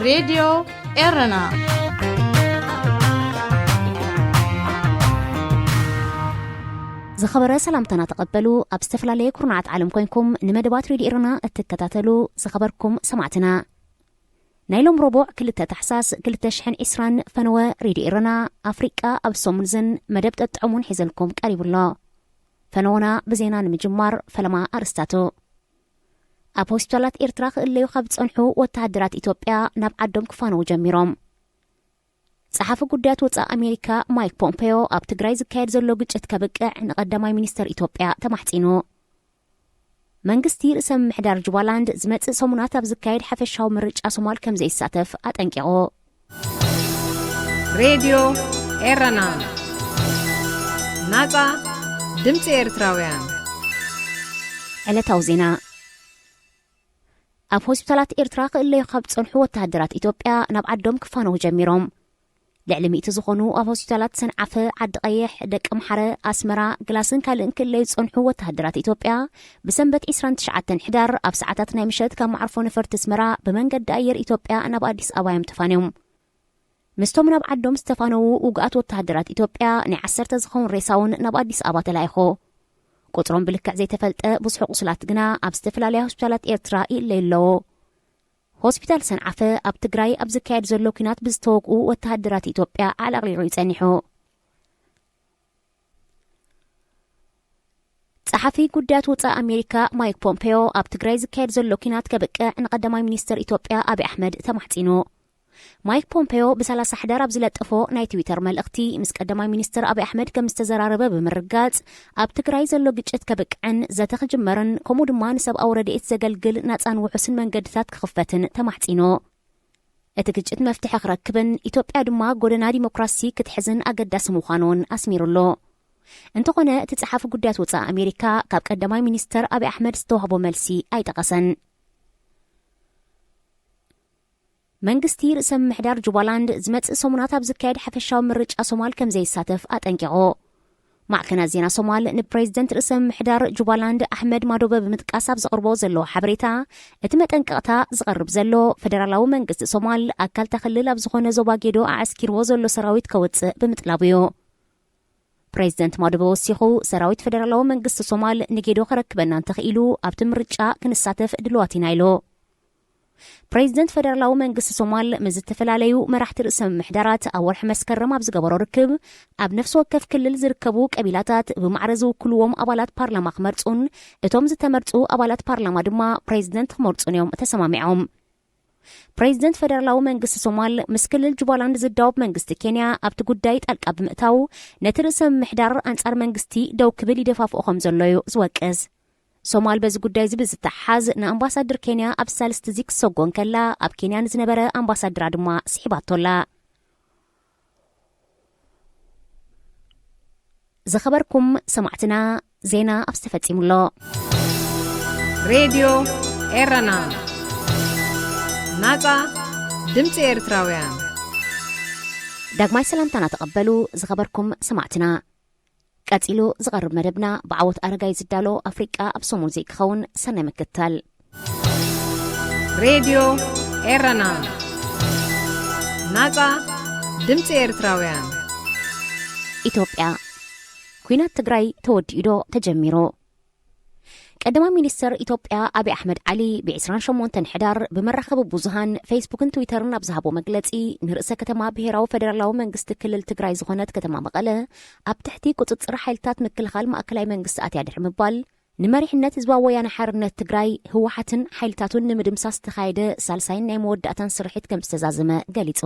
ሬድዮ ኤረና። ዝኸበረ ሰላምታና ተቐበሉ። ኣብ ዝተፈላለየ ኩርናዓት ዓለም ኮይንኩም ንመደባት ሬድዮ ኤረና እትከታተሉ ዝኸበርኩም ሰማዕትና፣ ናይ ሎም ረቡዕ ክልተ ታሕሳስ ክልተ ሽሕን ዕስራን ፈነወ ሬድዮ ኤረና ኣፍሪቃ ኣብ ሰሙን ዝን መደብ ጠጥዖሙን ሒዘልኩም ቀሪቡ ኣሎ። ፈነወና ብዜና ንምጅማር ፈለማ ኣርእስታቱ። ኣብ ሆስፒታላት ኤርትራ ክእለዩ ካብ ዝጸንሑ ወተሃደራት ኢትዮጵያ ናብ ዓዶም ክፋነዉ ጀሚሮም። ጸሓፊ ጉዳያት ወጻኢ ኣሜሪካ ማይክ ፖምፔዮ ኣብ ትግራይ ዝካየድ ዘሎ ግጭት ከብቅዕ ንቀዳማይ ሚኒስተር ኢትዮጵያ ተማሕጺኑ። መንግስቲ ርእሰ ምምሕዳር ጁባላንድ ዝመጽእ ሰሙናት ኣብ ዝካየድ ሓፈሻዊ ምርጫ ሶማል ከም ዘይሳተፍ ኣጠንቂቑ። ሬድዮ ኤረና፣ ናጻ ድምጺ ኤርትራውያን። ዕለታዊ ዜና። ኣብ ሆስፒታላት ኤርትራ ክእለዩ ካብ ዝጸንሑ ወተሃደራት ኢትዮጵያ ናብ ዓዶም ክፋነዉ ጀሚሮም። ልዕሊ ሚእቲ ዝኾኑ ኣብ ሆስፒታላት ሰንዓፈ፣ ዓዲ ቀይሕ፣ ደቂ ምሓረ፣ ኣስመራ፣ ግላስን ካልእን ክእለዩ ዝጸንሑ ወተሃደራት ኢትዮጵያ ብሰንበት ዕስራን ትሽዓተን ሕዳር ኣብ ሰዓታት ናይ ምሸት ካብ መዓርፎ ነፈርቲ ኣስመራ ብመንገዲ ኣየር ኢትዮጵያ ናብ ኣዲስ ኣበባ እዮም ተፋንዮም። ምስቶም ናብ ዓዶም ዝተፋነዉ ውጉኣት ወተሃደራት ኢትዮጵያ ናይ ዓሰርተ ዝኸውን ሬሳ እውን ናብ ኣዲስ ኣበባ ተላኢኹ። ቁጽሮም ብልክዕ ዘይተፈልጠ ብዙሕ ቁስላት ግና ኣብ ዝተፈላለያ ሆስፒታላት ኤርትራ ይእለዩ ኣለዉ። ሆስፒታል ሰንዓፈ ኣብ ትግራይ ኣብ ዝካየድ ዘሎ ኲናት ብዝተወግኡ ወተሃደራት ኢትዮጵያ ኣዕለቕሊቑ እዩ ጸኒሑ። ጸሓፊ ጉዳያት ወጻኢ ኣሜሪካ ማይክ ፖምፔዮ ኣብ ትግራይ ዝካየድ ዘሎ ኲናት ከብቅዕ ንቀዳማይ ሚኒስተር ኢትዮጵያ ኣብይ ኣሕመድ ተማሕጺኑ። ማይክ ፖምፔዮ ብሰላሳ ሕዳር ኣብ ዝለጠፎ ናይ ትዊተር መልእኽቲ፣ ምስ ቀዳማይ ሚኒስተር ኣብይ ኣሕመድ ከም ዝተዘራረበ ብምርጋጽ፣ ኣብ ትግራይ ዘሎ ግጭት ከብቅዕን ዘተ ክጅመርን ከምኡ ድማ ንሰብኣዊ ረድኤት ዘገልግል ናጻን ውሑስን መንገድታት ክኽፈትን ተማሕጺኑ። እቲ ግጭት መፍትሒ ክረክብን ኢትዮጵያ ድማ ጎደና ዲሞክራሲ ክትሕዝን ኣገዳሲ ምዃኑ እውን ኣስሚሩሉ። እንተኾነ እቲ ጸሓፊ ጉዳያት ወጻኢ ኣሜሪካ ካብ ቀዳማይ ሚኒስተር ኣብይ ኣሕመድ ዝተዋህቦ መልሲ ኣይጠቐሰን። መንግስቲ ርእሰ ምምሕዳር ጁባላንድ ዝመጽእ ሰሙናት ኣብ ዝካየድ ሓፈሻዊ ምርጫ ሶማል ከም ዘይሳተፍ ኣጠንቂቑ። ማዕከናት ዜና ሶማል ንፕሬዚደንት ርእሰ ምምሕዳር ጁባላንድ ኣሕመድ ማዶበ ብምጥቃስ ኣብ ዘቕርቦ ዘለዎ ሓበሬታ፣ እቲ መጠንቀቕታ ዝቐርብ ዘሎ ፈደራላዊ መንግስቲ ሶማል ኣካልታ ክልል ኣብ ዝኾነ ዞባ ጌዶ ኣዕስኪርዎ ዘሎ ሰራዊት ከውጽእ ብምጥላቡ እዩ። ፕሬዚደንት ማዶበ ወሲኹ፣ ሰራዊት ፈደራላዊ መንግስቲ ሶማል ንጌዶ ከረክበና እንተኽኢሉ ኣብቲ ምርጫ ክንሳተፍ ድልዋት ኢና ኢሉ። ፕሬዚደንት ፈደራላዊ መንግስቲ ሶማል ምስ ዝተፈላለዩ መራሕቲ ርእሰ ምምሕዳራት ኣብ ወርሒ መስከረም ኣብ ዝገበሮ ርክብ፣ ኣብ ነፍሲ ወከፍ ክልል ዝርከቡ ቀቢላታት ብማዕረ ዝውክልዎም ኣባላት ፓርላማ ክመርጹን እቶም ዝተመርጹ ኣባላት ፓርላማ ድማ ፕሬዚደንት ክመርጹን እዮም ተሰማሚዖም። ፕሬዚደንት ፈደራላዊ መንግስቲ ሶማል ምስ ክልል ጁባላንድ ዝዳወብ መንግስቲ ኬንያ ኣብቲ ጉዳይ ጣልቃ ብምእታው ነቲ ርእሰ ምምሕዳር ኣንጻር መንግስቲ ደው ክብል ይደፋፍኦ ከም ዘሎ እዩ ዝወቅስ። ሶማል በዚ ጉዳይ እዚ ብዝተሓሓዝ ንኣምባሳደር ኬንያ ኣብ ሳልስቲ እዚ ክሰጎ እንከላ፣ ኣብ ኬንያ ንዝነበረ ኣምባሳደራ ድማ ስሒባቶ ኣላ። ዝኸበርኩም ሰማዕትና፣ ዜና ኣብዚ ተፈጺሙ ኣሎ። ሬድዮ ኤረና፣ ናጻ ድምጺ ኤርትራውያን። ዳግማይ ሰላምታና ተቐበሉ ዝኸበርኩም ሰማዕትና። ቀጺሉ ዝቐርብ መደብና ብዓወት ኣረጋይ ዝዳሎ ኣፍሪቃ ኣብ ሰሙን እዚ ክኸውን። ሰናይ ምክትታል። ሬድዮ ኤረና፣ ናጻ ድምጺ ኤርትራውያን። ኢትዮጵያ፣ ኲናት ትግራይ ተወዲኡ ዶ ተጀሚሩ? ቀዳማይ ሚኒስተር ኢትዮጵያ ኣብይ ኣሕመድ ዓሊ ብ ዕስራን ሸሞንተን ሕዳር ብመራኸቢ ብዙሃን ፌስቡክን ትዊተርን ኣብ ዝሃቦ መግለጺ፣ ንርእሰ ከተማ ብሄራዊ ፈደራላዊ መንግስቲ ክልል ትግራይ ዝኾነት ከተማ መቐለ ኣብ ትሕቲ ቁጽጽር ሓይልታት ምክልኻል ማእከላይ መንግስቲ ኣትያ ድሕሪ ምባል፣ ንመሪሕነት ህዝባዊ ወያነ ሓርነት ትግራይ፣ ህወሓትን ሓይልታቱን ንምድምሳስ ዝተኻየደ ሳልሳይን ናይ መወዳእታን ስርሒት ከም ዝተዛዘመ ገሊጹ።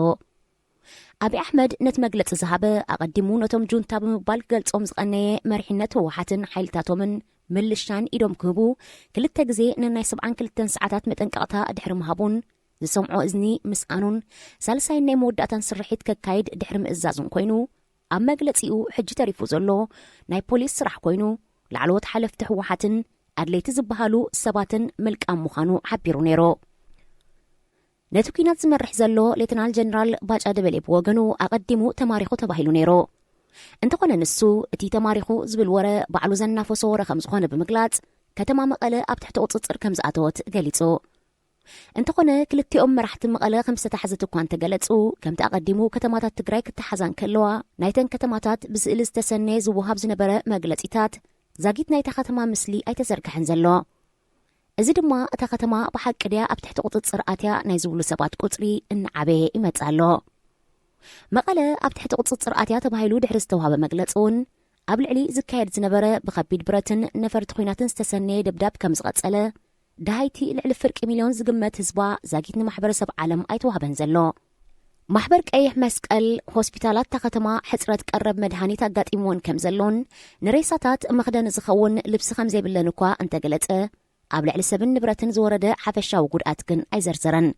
ኣብይ ኣሕመድ ነቲ መግለጺ ዝሃበ፣ ኣቐዲሙ ነቶም ጁንታ ብምባል ክገልጾም ዝቐነየ መሪሕነት ህወሓትን ሓይልታቶምን ምልሻን ኢዶም ክህቡ፣ ክልተ ግዜ ነናይ ሰብዓን ክልተን ሰዓታት መጠንቀቕታ ድሕሪ ምሃቡን፣ ዝሰምዖ እዝኒ ምስኣኑን፣ ሳልሳይን ናይ መወዳእታን ስርሒት ከካይድ ድሕሪ ምእዛዙን ኮይኑ፣ ኣብ መግለጺኡ፣ ሕጂ ተሪፉ ዘሎ ናይ ፖሊስ ስራሕ ኮይኑ፣ ላዕለዎት ሓለፍቲ ህወሓትን ኣድለይቲ ዝበሃሉ ሰባትን ምልቃም ምዃኑ ሓቢሩ ነይሩ። ነቲ ኲናት ዝመርሕ ዘሎ ሌተናል ጀነራል ባጫ ደበሌ ብወገኑ፣ ኣቐዲሙ ተማሪኹ ተባሂሉ ነይሩ። እንተኾነ ንሱ፣ እቲ ተማሪኹ ዝብል ወረ ባዕሉ ዘናፈሶ ወረ ከም ዝኾነ ብምግላጽ፣ ከተማ መቐለ ኣብ ትሕቲ ቁጽጽር ከም ዝኣተወት ገሊጹ። እንተኾነ ክልቲኦም መራሕቲ መቐለ ከም ዝተታሕዘት እኳ እንተገለጹ፣ ከምቲ ኣቐዲሙ ከተማታት ትግራይ ክተሓዛ እንከለዋ፣ ናይተን ከተማታት ብስእሊ ዝተሰነየ ዝወሃብ ዝነበረ መግለጺታት ዛጊት ናይታ ከተማ ምስሊ ኣይተዘርግሐን ዘሎ። እዚ ድማ እታ ከተማ ብሓቂ ድያ ኣብ ትሕቲ ቁጽጽር ኣትያ ናይ ዝብሉ ሰባት ቁጽሪ እናዓበየ ይመጽእ ኣሎ። መቐለ ኣብ ትሕቲ ቁጽጽር ኣትያ ተባሂሉ ድሕሪ ዝተዋህበ መግለጺ እውን፣ ኣብ ልዕሊ ዝካየድ ዝነበረ ብኸቢድ ብረትን ነፈርቲ ኲናትን ዝተሰነየ ደብዳብ ከም ዝቐጸለ፣ ደሃይቲ ልዕሊ ፍርቂ ሚልዮን ዝግመት ህዝባ ዛጊት ንማሕበረሰብ ዓለም ኣይተዋህበን ዘሎ። ማሕበር ቀይሕ መስቀል፣ ሆስፒታላት እታ ከተማ ሕጽረት ቀረብ መድሃኒት ኣጋጢምዎን ከም ዘሎን፣ ንሬሳታት መኽደኒ ዝኸውን ልብሲ ከም ዘይብለን እኳ እንተገለጸ፣ ኣብ ልዕሊ ሰብን ንብረትን ዝወረደ ሓፈሻዊ ጉድኣት ግን ኣይዘርዘረን።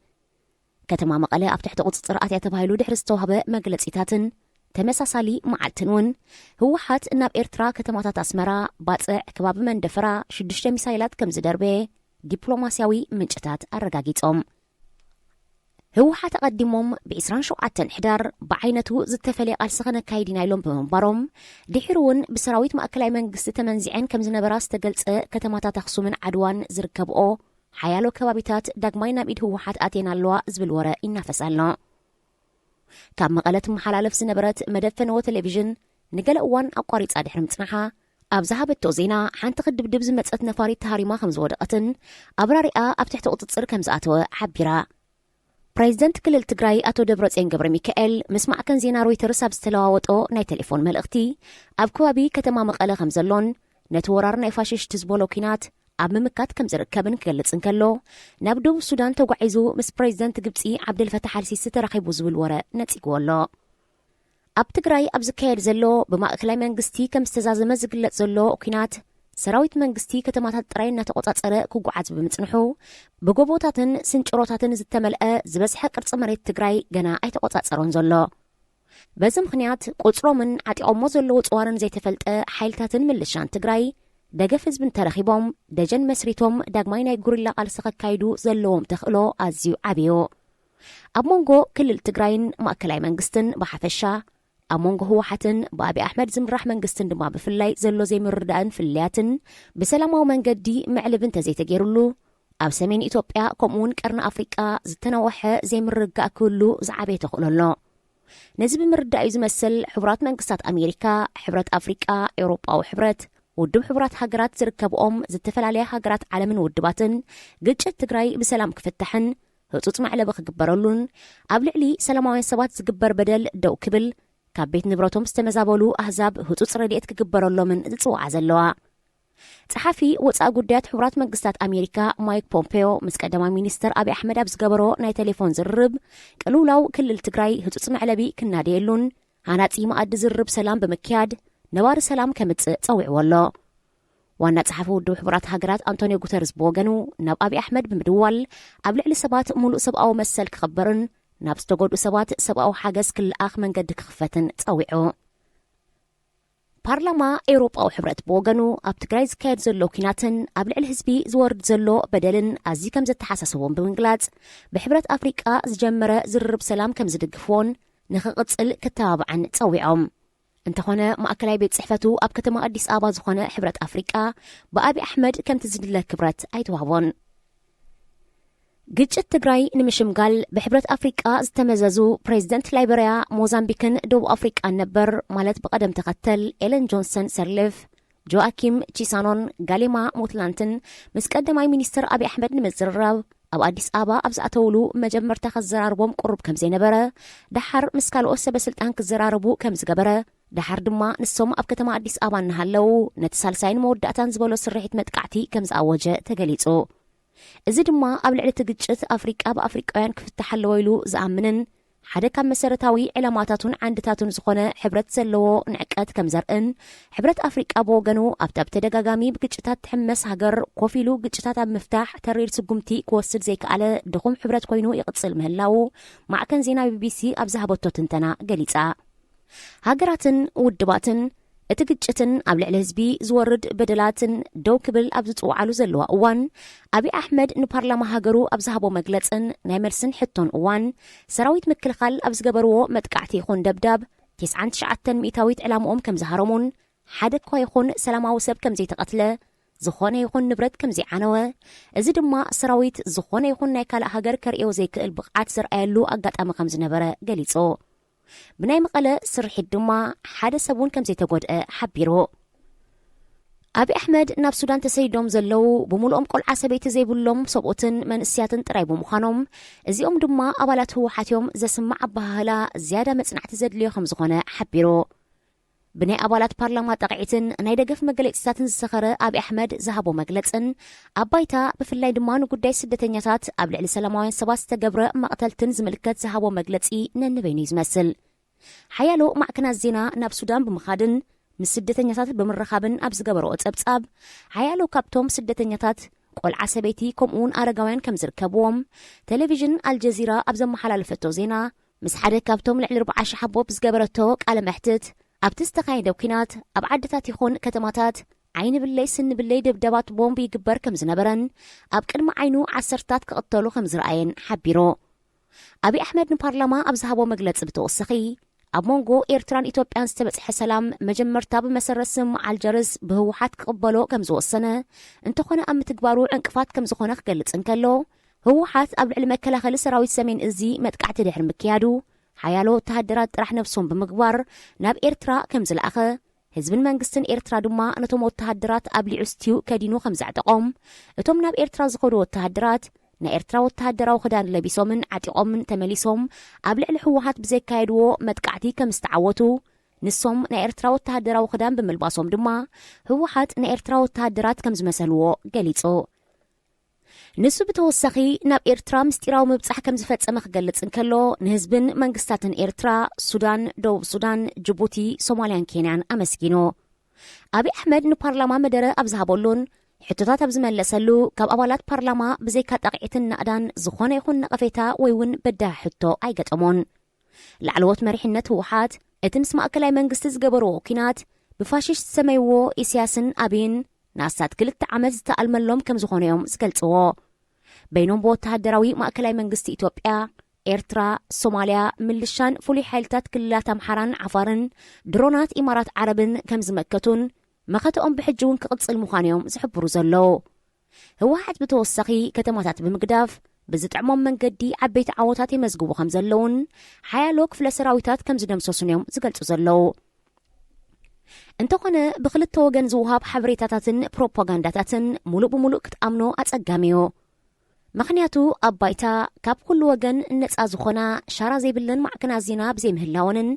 ከተማ መቐለ ኣብ ትሕቲ ቁጽጽር ኣትያ ተባሂሉ ድሕሪ ዝተዋህበ መግለጺታትን ተመሳሳሊ መዓልትን እውን፣ ህወሓት ናብ ኤርትራ ከተማታት ኣስመራ፣ ባጽዕ፣ ከባቢ መንደፈራ ሽዱሽተ ሚሳይላት ከም ዝደርበየ ዲፕሎማስያዊ ምንጭታት ኣረጋጊጾም። ህወሓት ኣቐዲሞም ብ ዕስራን ሸውዓተን ሕዳር ብዓይነቱ ዝተፈለየ ቃልሲ ከነካይድ ኢና ኢሎም ብምንባሮም፣ ድሒሩ እውን ብሰራዊት ማእከላይ መንግስቲ ተመንዚዐን ከም ዝነበራ ዝተገልጸ ከተማታት ኣኽሱምን ዓድዋን ዝርከብኦ ሓያሎ ከባቢታት ዳግማይ ናብ ኢድ ህወሓት ኣትየን ኣለዋ ዝብል ወረ ይናፈስ ኣሎ። ካብ መቐለ ትመሓላለፍ ዝነበረት መደብ ፈነወ ቴሌቪዥን ንገለ እዋን ኣቋሪጻ ድሕሪ ምጽናሓ፣ ኣብ ዝሃበቶ ዜና፣ ሓንቲ ክድብድብ ዝመጸት ነፋሪት ተሃሪማ ከም ዝወደቐትን ኣብራሪኣ ኣብ ትሕቲ ቁጽጽር ከም ዝኣተወ ሓቢራ። ፕሬዚደንት ክልል ትግራይ ኣቶ ደብረጽዮን ገብረ ሚካኤል ምስ ማዕከን ዜና ሮይተርስ ኣብ ዝተለዋወጦ ናይ ቴሌፎን መልእኽቲ፣ ኣብ ከባቢ ከተማ መቐለ ከም ዘሎን ነቲ ወራር ናይ ፋሽስት ህዝቦሎ ኲናት ኣብ ምምካት ከም ዝርከብን ክገልጽ እንከሎ፣ ናብ ደቡብ ሱዳን ተጓዒዙ ምስ ፕሬዚደንት ግብጺ ዓብደልፈታሕ ኣልሲሲ ተራኺቡ ዝብል ወረ ነጺግዎ ኣሎ። ኣብ ትግራይ ኣብ ዝካየድ ዘሎ ብማእከላይ መንግስቲ ከም ዝተዛዘመ ዝግለጽ ዘሎ ኲናት፣ ሰራዊት መንግስቲ ከተማታት ጥራይ እናተቆጻጸረ ክጓዓዝ ብምጽንሑ፣ ብጎቦታትን ስንጭሮታትን ዝተመልአ ዝበዝሐ ቅርጺ መሬት ትግራይ ገና ኣይተቆጻጸሮን ዘሎ። በዚ ምኽንያት ቁጽሮምን ዓጢቖሞ ዘለዉ ጽዋርን ዘይተፈልጠ ሓይልታትን ምልሻን ትግራይ ደገፍ ህዝቢ እንተረኺቦም፣ ደጀን መስሪቶም ዳግማይ ናይ ጉሪላ ቃልሲ ከካይዱ ዘለዎም ተኽእሎ ኣዝዩ ዓብዩ። ኣብ መንጎ ክልል ትግራይን ማእከላይ መንግስትን ብሓፈሻ፣ ኣብ መንጎ ህወሓትን ብኣቢ ኣሕመድ ዝምራሕ መንግስትን ድማ ብፍላይ ዘሎ ዘይምርድዳእን ፍልልያትን ብሰላማዊ መንገዲ መዕለቢ እንተዘይተገይሩሉ፣ ኣብ ሰሜን ኢትዮጵያ ከምኡውን ቀርኒ ኣፍሪቃ ዝተናወሐ ዘይምርግጋእ ክህሉ ዝዓበየ ተኽእሎ ኣሎ። ነዚ ብምርዳእ እዩ ዝመስል ሕቡራት መንግስታት ኣሜሪካ፣ ሕብረት ኣፍሪቃ፣ ኤውሮጳዊ ሕብረት፣ ውድብ ሕቡራት ሃገራት ዝርከብኦም ዝተፈላለያ ሃገራት ዓለምን ውድባትን ግጭት ትግራይ ብሰላም ክፍታሕን ህጹጽ መዕለቢ ክግበረሉን ኣብ ልዕሊ ሰላማውያን ሰባት ዝግበር በደል ደው ክብል ካብ ቤት ንብረቶም ዝተመዛበሉ ኣህዛብ ህጹጽ ረድኤት ክግበረሎምን ዝጽውዓ ዘለዋ። ጸሓፊ ወጻኢ ጉዳያት ሕቡራት መንግስታት ኣሜሪካ ማይክ ፖምፔዮ ምስ ቀዳማይ ሚኒስተር ኣብይ ኣሕመድ ኣብ ዝገበሮ ናይ ቴሌፎን ዝርርብ፣ ቅልውላው ክልል ትግራይ ህጹጽ መዕለቢ ክናደየሉን ሃናጺ መኣዲ ዝርርብ ሰላም ብምክያድ ነባሪ ሰላም ከምጽእ ጸዊዕዎ ኣሎ። ዋና ጸሓፊ ውድብ ሕቡራት ሃገራት ኣንቶኒዮ ጉተርዝ ብወገኑ፣ ናብ ኣብይ ኣሕመድ ብምድዋል ኣብ ልዕሊ ሰባት ሙሉእ ሰብኣዊ መሰል ክኽበርን ናብ ዝተጎድኡ ሰባት ሰብኣዊ ሓገዝ ክልኣኽ መንገዲ ክኽፈትን ጸዊዑ። ፓርላማ ኤውሮጳዊ ሕብረት ብወገኑ፣ ኣብ ትግራይ ዝካየድ ዘሎ ኲናትን ኣብ ልዕሊ ህዝቢ ዝወርድ ዘሎ በደልን ኣዝዩ ከም ዘተሓሳስቦም ብምግላጽ፣ ብሕብረት ኣፍሪቃ ዝጀመረ ዝርርብ ሰላም ከም ዝድግፍዎን ንኽቕጽል ክተባብዐን ጸዊዖም። እንተኾነ፣ ማእከላይ ቤት ጽሕፈቱ ኣብ ከተማ ኣዲስ ኣበባ ዝኾነ ሕብረት ኣፍሪቃ፣ ብኣቢ ኣሕመድ ከምቲ ዝድለ ክብረት ኣይተዋህቦን። ግጭት ትግራይ ንምሽምጋል ብሕብረት ኣፍሪቃ ዝተመዘዙ ፕሬዚደንት ላይበርያ፣ ሞዛምቢክን ደቡብ ኣፍሪቃን ነበር፣ ማለት ብቐደም ተኸተል ኤለን ጆንሰን ሰርሊፍ፣ ጆኣኪም ቺሳኖን ጋሌማ ሞትላንትን ምስ ቀዳማይ ሚኒስትር ኣቢ ኣሕመድ ንምዝርራብ ኣብ ኣዲስ ኣበባ ኣብ ዝኣተውሉ መጀመርታ ከዘራርቦም ቅሩብ ከም ዘይነበረ፣ ደሓር ምስ ካልኦት ሰበ ስልጣን ክዘራረቡ ከም ዝገበረ፣ ደሓር ድማ ንሶም ኣብ ከተማ ኣዲስ ኣበባ እናሃለዉ ነቲ ሳልሳይን መወዳእታን ዝበሎ ስርሒት መጥቃዕቲ ከም ዝኣወጀ ተገሊጹ። እዚ ድማ ኣብ ልዕሊ እቲ ግጭት ኣፍሪቃ ብኣፍሪቃውያን ክፍታሕ ኣለዎ ኢሉ ዝኣምንን ሓደ ካብ መሰረታዊ ዕላማታቱን ዓንድታቱን ዝኾነ ሕብረት ዘለዎ ንዕቀት ከም ዘርእን፣ ሕብረት ኣፍሪቃ ብወገኑ ኣብታ ብተደጋጋሚ ብግጭታት ትሕመስ ሃገር ኮፍ ኢሉ ግጭታት ኣብ ምፍታሕ ተሪር ስጉምቲ ክወስድ ዘይከኣለ ድኹም ሕብረት ኮይኑ ይቕጽል ምህላዉ ማዕከን ዜና ቢቢሲ ኣብ ዝሃበቶ ትንተና ገሊጻ። ሃገራትን ውድባትን እቲ ግጭትን ኣብ ልዕሊ ህዝቢ ዝወርድ በደላትን ደው ክብል ኣብ ዝጽውዓሉ ዘለዋ እዋን፣ ኣቢ ኣሕመድ ንፓርላማ ሃገሩ ኣብ ዝሃቦ መግለጽን ናይ መልስን ሕቶን እዋን፣ ሰራዊት ምክልኻል ኣብ ዝገበርዎ መጥቃዕቲ ይኹን ደብዳብ፣ ተስዓን ትሽዓተን ሚእታዊት ዕላምኦም ከም ዝሃረሙን፣ ሓደ እኳ ይኹን ሰላማዊ ሰብ ከም ዘይተቐትለ፣ ዝኾነ ይኹን ንብረት ከም ዘይዓነወ፣ እዚ ድማ ሰራዊት ዝኾነ ይኹን ናይ ካልእ ሃገር ከርእዮ ዘይክእል ብቕዓት ዘርኣየሉ ኣጋጣሚ ከም ዝነበረ ገሊጹ። ብናይ መቐለ ስርሒት ድማ ሓደ ሰብ እውን ከም ዘይተጎድአ ሓቢሩ። ኣብይ ኣሕመድ ናብ ሱዳን ተሰይዶም ዘለዉ ብምሉኦም ቆልዓ ሰበይቲ ዘይብሎም ሰብኡትን መንእስያትን ጥራይ ብምዃኖም፣ እዚኦም ድማ ኣባላት ህወሓት እዮም ዘስማዕ ኣበሃህላ ዝያዳ መጽናዕቲ ዘድልዮ ከም ዝኾነ ሓቢሩ። ብናይ ኣባላት ፓርላማ ጠቕዒትን ናይ ደገፍ መግለጺታትን ዝሰኸረ ኣብይ ኣሕመድ ዝሃቦ መግለጽን ኣብ ባይታ ብፍላይ ድማ ንጉዳይ ስደተኛታት ኣብ ልዕሊ ሰላማውያን ሰባት ዝተገብረ መቕተልትን ዝምልከት ዝሃቦ መግለጺ ነንበይኑ እዩ ዝመስል። ሓያሎ ማዕከናት ዜና ናብ ሱዳን ብምኻድን ምስ ስደተኛታት ብምርኻብን ኣብ ዝገበረኦ ጸብጻብ፣ ሓያሎ ካብቶም ስደተኛታት ቆልዓ ሰበይቲ ከምኡውን ኣረጋውያን ከም ዝርከብዎም፣ ቴሌቪዥን ኣልጀዚራ ኣብ ዘመሓላለፈቶ ዜና፣ ምስ ሓደ ካብቶም ልዕሊ ኣርብዓ ሽሕ ኣቦ ብዝገበረቶ ቃለ መሕትት፣ ኣብቲ ዝተኻየደ ኲናት ኣብ ዓድታት ይኹን ከተማታት ዓይኒ ብለይ ስኒ ብለይ ደብደባት ቦምብ ይግበር ከም ዝነበረን ኣብ ቅድሚ ዓይኑ ዓሰርታት ክቕተሉ ከም ዝረኣየን ሓቢሩ። ኣብይ ኣሕመድ ንፓርላማ ኣብ ዝሃቦ መግለጺ ብተወሰኺ፣ ኣብ መንጎ ኤርትራን ኢትዮጵያን ዝተበጽሐ ሰላም መጀመርታ ብመሰረት ስምምዕ ኣልጀርስ ብህወሓት ክቕበሎ ከም ዝወሰነ፣ እንተኾነ ኣብ ምትግባሩ ዕንቅፋት ከም ዝኾነ ክገልጽ እንከሎ፣ ህወሓት ኣብ ልዕሊ መከላኸሊ ሰራዊት ሰሜን እዚ መጥቃዕቲ ድሕሪ ምክያዱ፣ ሓያሎ ወተሃደራት ጥራሕ ነብሶም ብምግባር ናብ ኤርትራ ከም ዝለኣኸ፣ ህዝብን መንግስትን ኤርትራ ድማ ነቶም ወተሃደራት ኣብሊዑ ስትዩ ከዲኑ ከም ዘዕጠቖም፣ እቶም ናብ ኤርትራ ዝኸዱ ወተሃደራት ናይ ኤርትራ ወተሃደራዊ ክዳን ለቢሶምን ዓጢቖምን ተመሊሶም ኣብ ልዕሊ ህወሓት ብዘካየድዎ መጥቃዕቲ ከም ዝተዓወቱ፣ ንሶም ናይ ኤርትራ ወተሃደራዊ ክዳን ብምልባሶም ድማ ህወሓት ናይ ኤርትራ ወተሃደራት ከም ዝመሰልዎ ገሊጹ። ንሱ ብተወሳኺ ናብ ኤርትራ ምስጢራዊ ምብጻሕ ከም ዝፈጸመ ክገልጽ እንከሎ፣ ንህዝብን መንግስታትን ኤርትራ፣ ሱዳን፣ ደቡብ ሱዳን፣ ጅቡቲ፣ ሶማልያን ኬንያን ኣመስጊኑ። ኣብይ ኣሕመድ ንፓርላማ መደረ ኣብ ዝሃበሉን ሕቶታት ኣብ ዝመለሰሉ፣ ካብ ኣባላት ፓርላማ ብዘይካ ጣቕዒትን ናእዳን ዝኾነ ይኹን ነቐፌታ ወይ እውን በዳሂ ሕቶ ኣይገጠሞን። ላዕለዎት መሪሕነት ህወሓት፣ እቲ ምስ ማእከላይ መንግስቲ ዝገበርዎ ኲናት፣ ብፋሽስት ዝሰመይዎ ኢሳያስን ኣብይን ንኣስታት ክልተ ዓመት ዝተኣልመሎም ከም ዝኾነ እዮም ዝገልጽዎ። በይኖም ብወተሃደራዊ ማእከላይ መንግስቲ ኢትዮጵያ፣ ኤርትራ፣ ሶማልያ፣ ምልሻን ፍሉይ ሓይልታት ክልላት ኣምሓራን ዓፋርን ድሮናት ኢማራት ዓረብን ከም ዝመከቱን መኸተኦም ብሕጂ እውን ክቕጽል ምዃኑ እዮም ዝሕብሩ ዘለዉ። ህወሓት ብተወሳኺ ከተማታት ብምግዳፍ ብዝጥዕሞም መንገዲ ዓበይቲ ዓወታት የመዝግቡ ከም ዘለውን ሓያሎ ክፍለ ሰራዊታት ከም ዝደምሰሱን እዮም ዝገልጹ ዘለዉ። እንተኾነ ብክልተ ወገን ዝወሃብ ሓበሬታታትን ፕሮፓጋንዳታትን ሙሉእ ብሙሉእ ክትኣምኖ ኣጸጋሚ እዩ። ምኽንያቱ ኣብ ባይታ ካብ ኩሉ ወገን ነጻ ዝኾና ሻራ ዘይብለን ማዕከናት ዜና ብዘይምህላወንን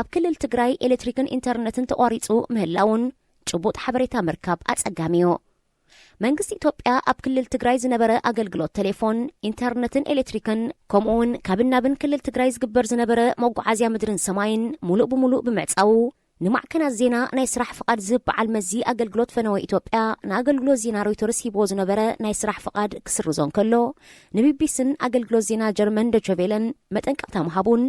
ኣብ ክልል ትግራይ ኤሌክትሪክን ኢንተርነትን ተቋሪጹ ምህላውን ጭቡጥ ሓበሬታ ምርካብ ኣጸጋሚ እዩ። መንግስቲ ኢትዮጵያ ኣብ ክልል ትግራይ ዝነበረ ኣገልግሎት ቴሌፎን፣ ኢንተርነትን ኤሌክትሪክን ከምኡውን ካብን ናብን ክልል ትግራይ ዝግበር ዝነበረ መጓዓዝያ ምድርን ሰማይን ሙሉእ ብሙሉእ ብምዕጻዉ፣ ንማዕከናት ዜና ናይ ስራሕ ፍቓድ ዝህብ በዓል መዚ ኣገልግሎት ፈነወ ኢትዮጵያ ንኣገልግሎት ዜና ሮይተርስ ሂብዎ ዝነበረ ናይ ስራሕ ፍቓድ ክስርዞ እንከሎ፣ ንቢቢሲን ኣገልግሎት ዜና ጀርመን ዶቸቬለን መጠንቀቕታ ምሃቡን፣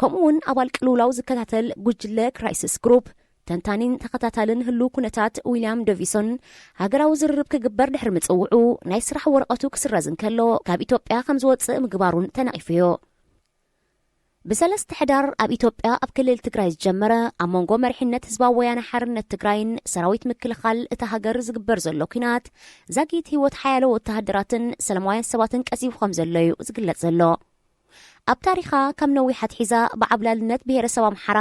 ከምኡውን ኣባል ቅልውላው ዝከታተል ጉጅለ ክራይሲስ ግሩፕ ተንታኒን ተኸታታልን ህሉው ኩነታት ዊልያም ዶቪሶን፣ ሃገራዊ ዝርርብ ክግበር ድሕሪ ምጽውዑ፣ ናይ ስራሕ ወረቐቱ ክስረዝ እንከሎ ካብ ኢትዮጵያ ከም ዝወጽእ ምግባሩን ተነቒፉዮ። ብሰለስተ ሕዳር ኣብ ኢትዮጵያ ኣብ ክልል ትግራይ ዝጀመረ ኣብ መንጎ መሪሕነት ህዝባዊ ወያነ ሓርነት ትግራይን ሰራዊት ምክልኻል እታ ሃገር ዝግበር ዘሎ ኲናት ዛጊት ህይወት ሓያሎ ወተሃደራትን ሰላማውያን ሰባትን ቀዚፉ ከም ዘሎ እዩ ዝግለጽ ዘሎ። ኣብ ታሪኻ ካብ ነዊሕ ኣትሒዛ ብዓብላልነት ብሄረሰብ ኣምሓራ፣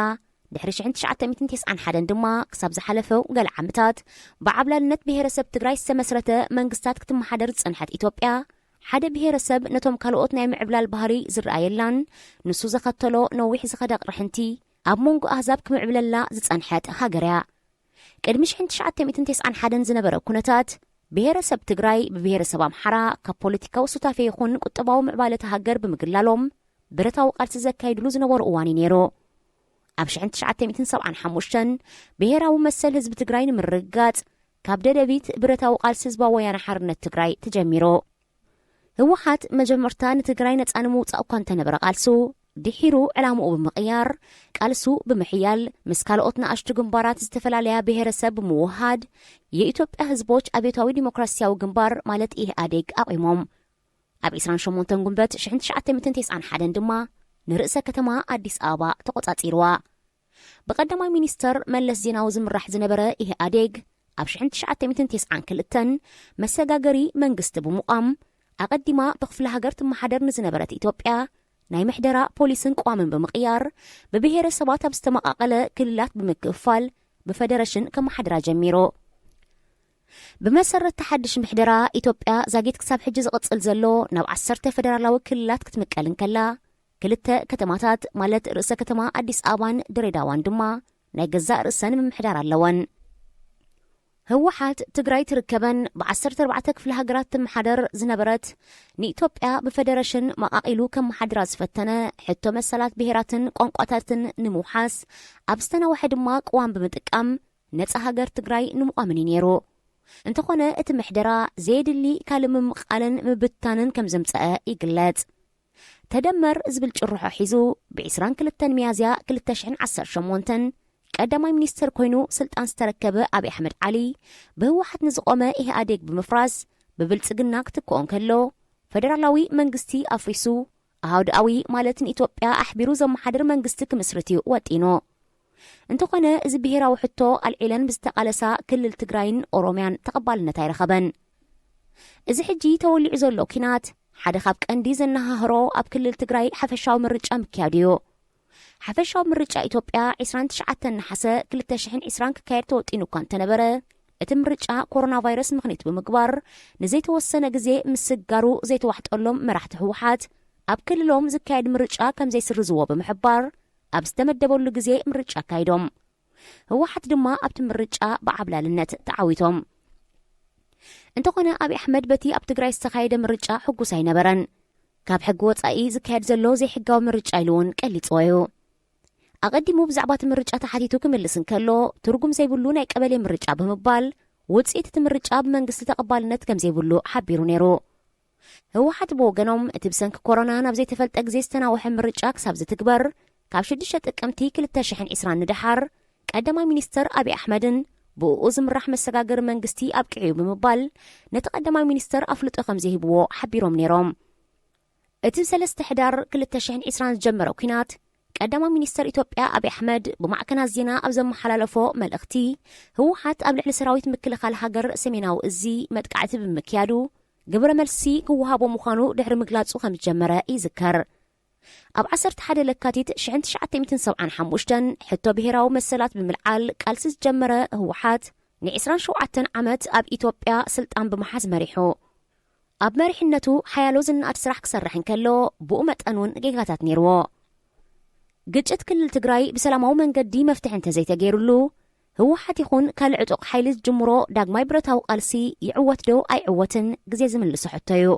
ድሕሪ ሽሕን ትሽዓተ ሚእትን ተስዓን ሓደን ድማ ክሳብ ዝሓለፈው ገለ ዓመታት ብዓብላልነት ብሄረሰብ ትግራይ ዝተመስረተ መንግስታት ክትመሓደር ዝጸንሐት ኢትዮጵያ፣ ሓደ ብሄረሰብ ነቶም ካልኦት ናይ ምዕብላል ባህሪ ዝረኣየላን ንሱ ዘኸተሎ ነዊሕ ዝኸደ ኣቕርሕንቲ ኣብ መንጎ ኣህዛብ ክምዕብለላ ዝጸንሐት ሃገር እያ። ቅድሚ ሽሕን ትሽዓተ ሚእትን ተስዓን ሓደን ዝነበረ ኩነታት፣ ብሄረሰብ ትግራይ ብብሄረሰብ ኣምሓራ ካብ ፖለቲካዊ ሱታፌ ይኹን ቁጠባዊ ምዕባለ እታ ሃገር ብምግላሎም ብረታዊ ቃልሲ ዘካይድሉ ዝነበሩ እዋን እዩ ነይሩ። ኣብ ሽሕን ትሽዓተ ሚእትን ሰብዓን ሓሙሽተን ብሄራዊ መሰል ህዝቢ ትግራይ ንምርግጋጽ ካብ ደደቢት ብረታዊ ቃልሲ ህዝባዊ ወያነ ሓርነት ትግራይ ተጀሚሩ። ህወሓት መጀመርታ ንትግራይ ነጻ ንምውጻእ እኳ እንተነበረ ቃልሱ፣ ድሒሩ ዕላምኡ ብምቕያር፣ ቃልሱ ብምሕያል፣ ምስ ካልኦት ንኣሽቱ ግንባራት ዝተፈላለያ ብሄረሰብ ብምውሃድ፣ የኢትዮጵያ ህዝቦች ኣብዮታዊ ዲሞክራሲያዊ ግንባር ማለት ኢህኣዴግ ኣቑሞም። ኣብ ዕስራን ሸሞንተን ጉንበት ሽሕን ትሽዓተ ሚእትን ተስዓን ሓደን ድማ ንርእሰ ከተማ ኣዲስ ኣበባ ተቖጻጺርዋ። ብቐዳማይ ሚኒስተር መለስ ዜናዊ ዝምራሕ ዝነበረ ኢህኣዴግ፣ ኣብ ሽሕን ትሽዓተ ሚእትን ተስዓን ክልተን መሰጋገሪ መንግስቲ ብምቋም፣ ኣቐዲማ ብክፍለ ሃገር ትመሓደር ንዝነበረት ኢትዮጵያ ናይ ምሕደራ ፖሊስን ቅዋምን ብምቕያር፣ ብብሄረሰባት ኣብ ዝተመቓቐለ ክልላት ብምክፍፋል ብፈደረሽን ከመሓድራ ጀሚሩ። ብመሰረት ተሓድሽ ምሕደራ ኢትዮጵያ ዛጊት ክሳብ ሕጂ ዝቕጽል ዘሎ ናብ ዓሰርተ ፈደራላዊ ክልላት ክትምቀል እንከላ፣ ክልተ ከተማታት ማለት ርእሰ ከተማ ኣዲስ ኣበባን ድሬዳዋን ድማ ናይ ገዛእ ርእሰን ምምሕዳር ኣለወን። ህወሓት ትግራይ ትርከበን ብ ዓሰርተ ኣርባዕተ ክፍለ ሃገራት ትመሓደር ዝነበረት ንኢትዮጵያ ብፈደረሽን መቓቒሉ ከመሓድራ ዝፈተነ ሕቶ መሰላት ብሄራትን ቋንቋታትን ንምውሓስ ኣብ ዝተናወሐ ድማ ቅዋም ብምጥቃም ነጻ ሃገር ትግራይ ንምቋምን እዩ ነይሩ። እንተኾነ እቲ ምሕደራ ዘየድሊ ካልእ ምምቓልን ምብታንን ከም ዘምጸአ ይግለጽ። ተደመር ዝብል ጭርሖ ሒዙ ብ ዕስራን ክልተን ሚያዝያ ክልተ ሽሕን ዓሰርተ ሸሞንተን ቀዳማይ ሚኒስተር ኮይኑ ስልጣን ዝተረከበ ኣብይ ኣሕመድ ዓሊ፣ ብህወሓት ንዝቖመ ኢህኣዴግ ብምፍራስ ብብልጽግና ክትክኦ እንከሎ፣ ፈደራላዊ መንግስቲ ኣፍሪሱ ኣሃዱኣዊ ማለት ንኢትዮጵያ ኣሕቢሩ ዘመሓድር መንግስቲ ክምስርት እዩ ወጢኑ። እንተኾነ እዚ ብሄራዊ ሕቶ ኣልዒለን ብዝተቓለሳ ክልል ትግራይን ኦሮምያን ተቐባልነት ኣይረኸበን። እዚ ሕጂ ተወሊዑ ዘሎ ኲናት ሓደ ካብ ቀንዲ ዘነሃህሮ ኣብ ክልል ትግራይ ሓፈሻዊ ምርጫ ምክያዱ እዩ። ሓፈሻዊ ምርጫ ኢትዮጵያ ዕስራን ትሽዓተን ነሓሰ ክልተ ሽሕን ዕስራን ክካየድ ተወጢኑ እኳ እንተነበረ፣ እቲ ምርጫ ኮሮና ቫይረስ ምኽኒት ብምግባር ንዘይተወሰነ ግዜ ምስጋሩ ዘይተዋሕጠሎም መራሕቲ ህወሓት ኣብ ክልሎም ዝካየድ ምርጫ ከም ዘይስርዝዎ ብምሕባር ኣብ ዝተመደበሉ ግዜ ምርጫ ኣካይዶም። ህወሓት ድማ ኣብቲ ምርጫ ብዓብላልነት ተዓዊቶም። እንተኾነ ኣብይ ኣሕመድ በቲ ኣብ ትግራይ ዝተኻየደ ምርጫ ሕጉስ ኣይነበረን። ካብ ሕጊ ወጻኢ ዝካየድ ዘሎ ዘይሕጋዊ ምርጫ ኢሉ እውን ቀሊጽዎ እዩ። ኣቐዲሙ ብዛዕባ እቲ ምርጫ ተሓቲቱ ክምልስ እንከሎ፣ ትርጉም ዘይብሉ ናይ ቀበሌ ምርጫ ብምባል ውጽኢት እቲ ምርጫ ብመንግስቲ ተቐባልነት ከም ዘይብሉ ሓቢሩ ነይሩ። ህወሓት ብወገኖም እቲ ብሰንኪ ኮሮና ናብ ዘይተፈልጠ ግዜ ዝተናውሐ ምርጫ ክሳብ ዝትግበር ካብ ሽዱሽተ ጥቅምቲ ክልተ ሽሕን ዕስራን ንደሓር ቀዳማይ ሚኒስተር ኣብይ ኣሕመድን ብእኡ ዝምራሕ መሰጋገሪ መንግስቲ ኣብቂዑ እዩ ብምባል ነቲ ቀዳማይ ሚኒስተር ኣፍልጦ ከም ዘይህብዎ ሓቢሮም ነይሮም። እቲ ሰለስተ ሕዳር ክልተ ሽሕን ዕስራን ዝጀመረ ኲናት ቀዳማይ ሚኒስተር ኢትዮጵያ ኣብይ ኣሕመድ ብማዕከናት ዜና ኣብ ዘመሓላለፎ መልእኽቲ፣ ህወሓት ኣብ ልዕሊ ሰራዊት ምክልኻል ሃገር ሰሜናዊ እዚ መጥቃዕቲ ብምክያዱ ግብረ መልሲ ክወሃቦ ምዃኑ ድሕሪ ምግላጹ ከም ዝጀመረ ይዝከር። ኣብ ዓሰርተ ሓደ ለካቲት ሽሕን ትሽዓተ ሚእትን ሰብዓን ሓሙሽተን ሕቶ ብሄራዊ መሰላት ብምልዓል ቃልሲ ዝጀመረ ህወሓት ንዕስራን ሸውዓተን ዓመት ኣብ ኢትዮጵያ ስልጣን ብምሓዝ መሪሑ። ኣብ መሪሕነቱ ሓያሎ ዝነኣድ ስራሕ ክሰርሕ እንከሎ፣ ብኡ መጠን እውን ጌጋታት ነይርዎ። ግጭት ክልል ትግራይ ብሰላማዊ መንገዲ መፍትሒ እንተዘይተገይሩሉ፣ ህወሓት ይኹን ካልእ ዕጡቕ ሓይሊ ዝጅምሮ ዳግማይ ብረታዊ ቃልሲ ይዕወት ዶ ኣይዕወትን ግዜ ዝምልሶ ሕቶ እዩ።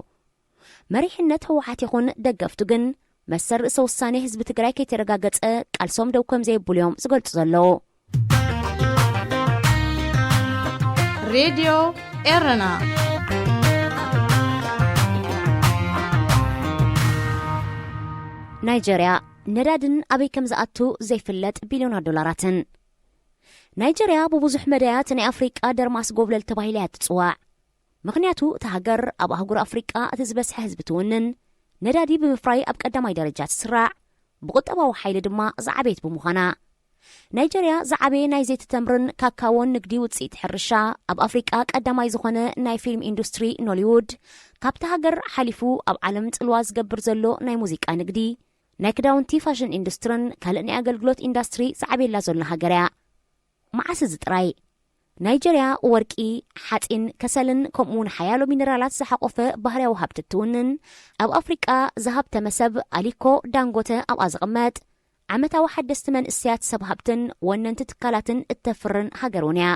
መሪሕነት ህወሓት ይኹን ደገፍቱ ግን መሰል ርእሰ ውሳኔ ህዝቢ ትግራይ ከይተረጋገጸ ቃልሶም ደው ከም ዘየብሉ እዮም ዝገልጹ ዘለዉ። ሬድዮ ኤረና። ናይጀርያ፣ ነዳድን ኣበይ ከም ዝኣቱ ዘይፍለጥ ቢልዮናት ዶላራትን። ናይጀርያ ብብዙሕ መዳያት ናይ ኣፍሪቃ ደርማስ ጎብለል ተባሂላ እያ ትጽዋዕ። ምኽንያቱ እታ ሃገር ኣብ ኣህጉር ኣፍሪቃ እቲ ዝበዝሐ ህዝቢ ትውንን፣ ነዳዲ ብምፍራይ ኣብ ቀዳማይ ደረጃ ትስራዕ፣ ብቁጠባዊ ሓይሊ ድማ ዝዓበየት ብምዃና። ናይጀርያ ዝዓበየ ናይ ዘይቲ ተምርን ካካዎን ንግዲ ውጽኢት ሕርሻ፣ ኣብ ኣፍሪቃ ቀዳማይ ዝኾነ ናይ ፊልም ኢንዱስትሪ ኖሊውድ፣ ካብታ ሃገር ሓሊፉ ኣብ ዓለም ጽልዋ ዝገብር ዘሎ ናይ ሙዚቃ ንግዲ፣ ናይ ክዳውንቲ ፋሽን ኢንዱስትርን ካልእ ናይ ኣገልግሎት ኢንዳስትሪ ዝዓበየላ ዘሎ ሃገር እያ። መዓስ እዚ ጥራይ? ናይጀርያ ወርቂ፣ ሓጺን፣ ከሰልን ከምኡውን ሓያሎ ሚነራላት ዝሓቖፈ ባህርያዊ ሃብቲ እትውንን፣ ኣብ ኣፍሪቃ ዝሃብተመ ሰብ ኣሊኮ ዳንጎተ ኣብኣ ዝቕመጥ፣ ዓመታዊ ሓደስቲ መንእሰያት ሰብ ሃብትን ወነንቲ ትካላትን እተፍርን ሃገር እውን እያ።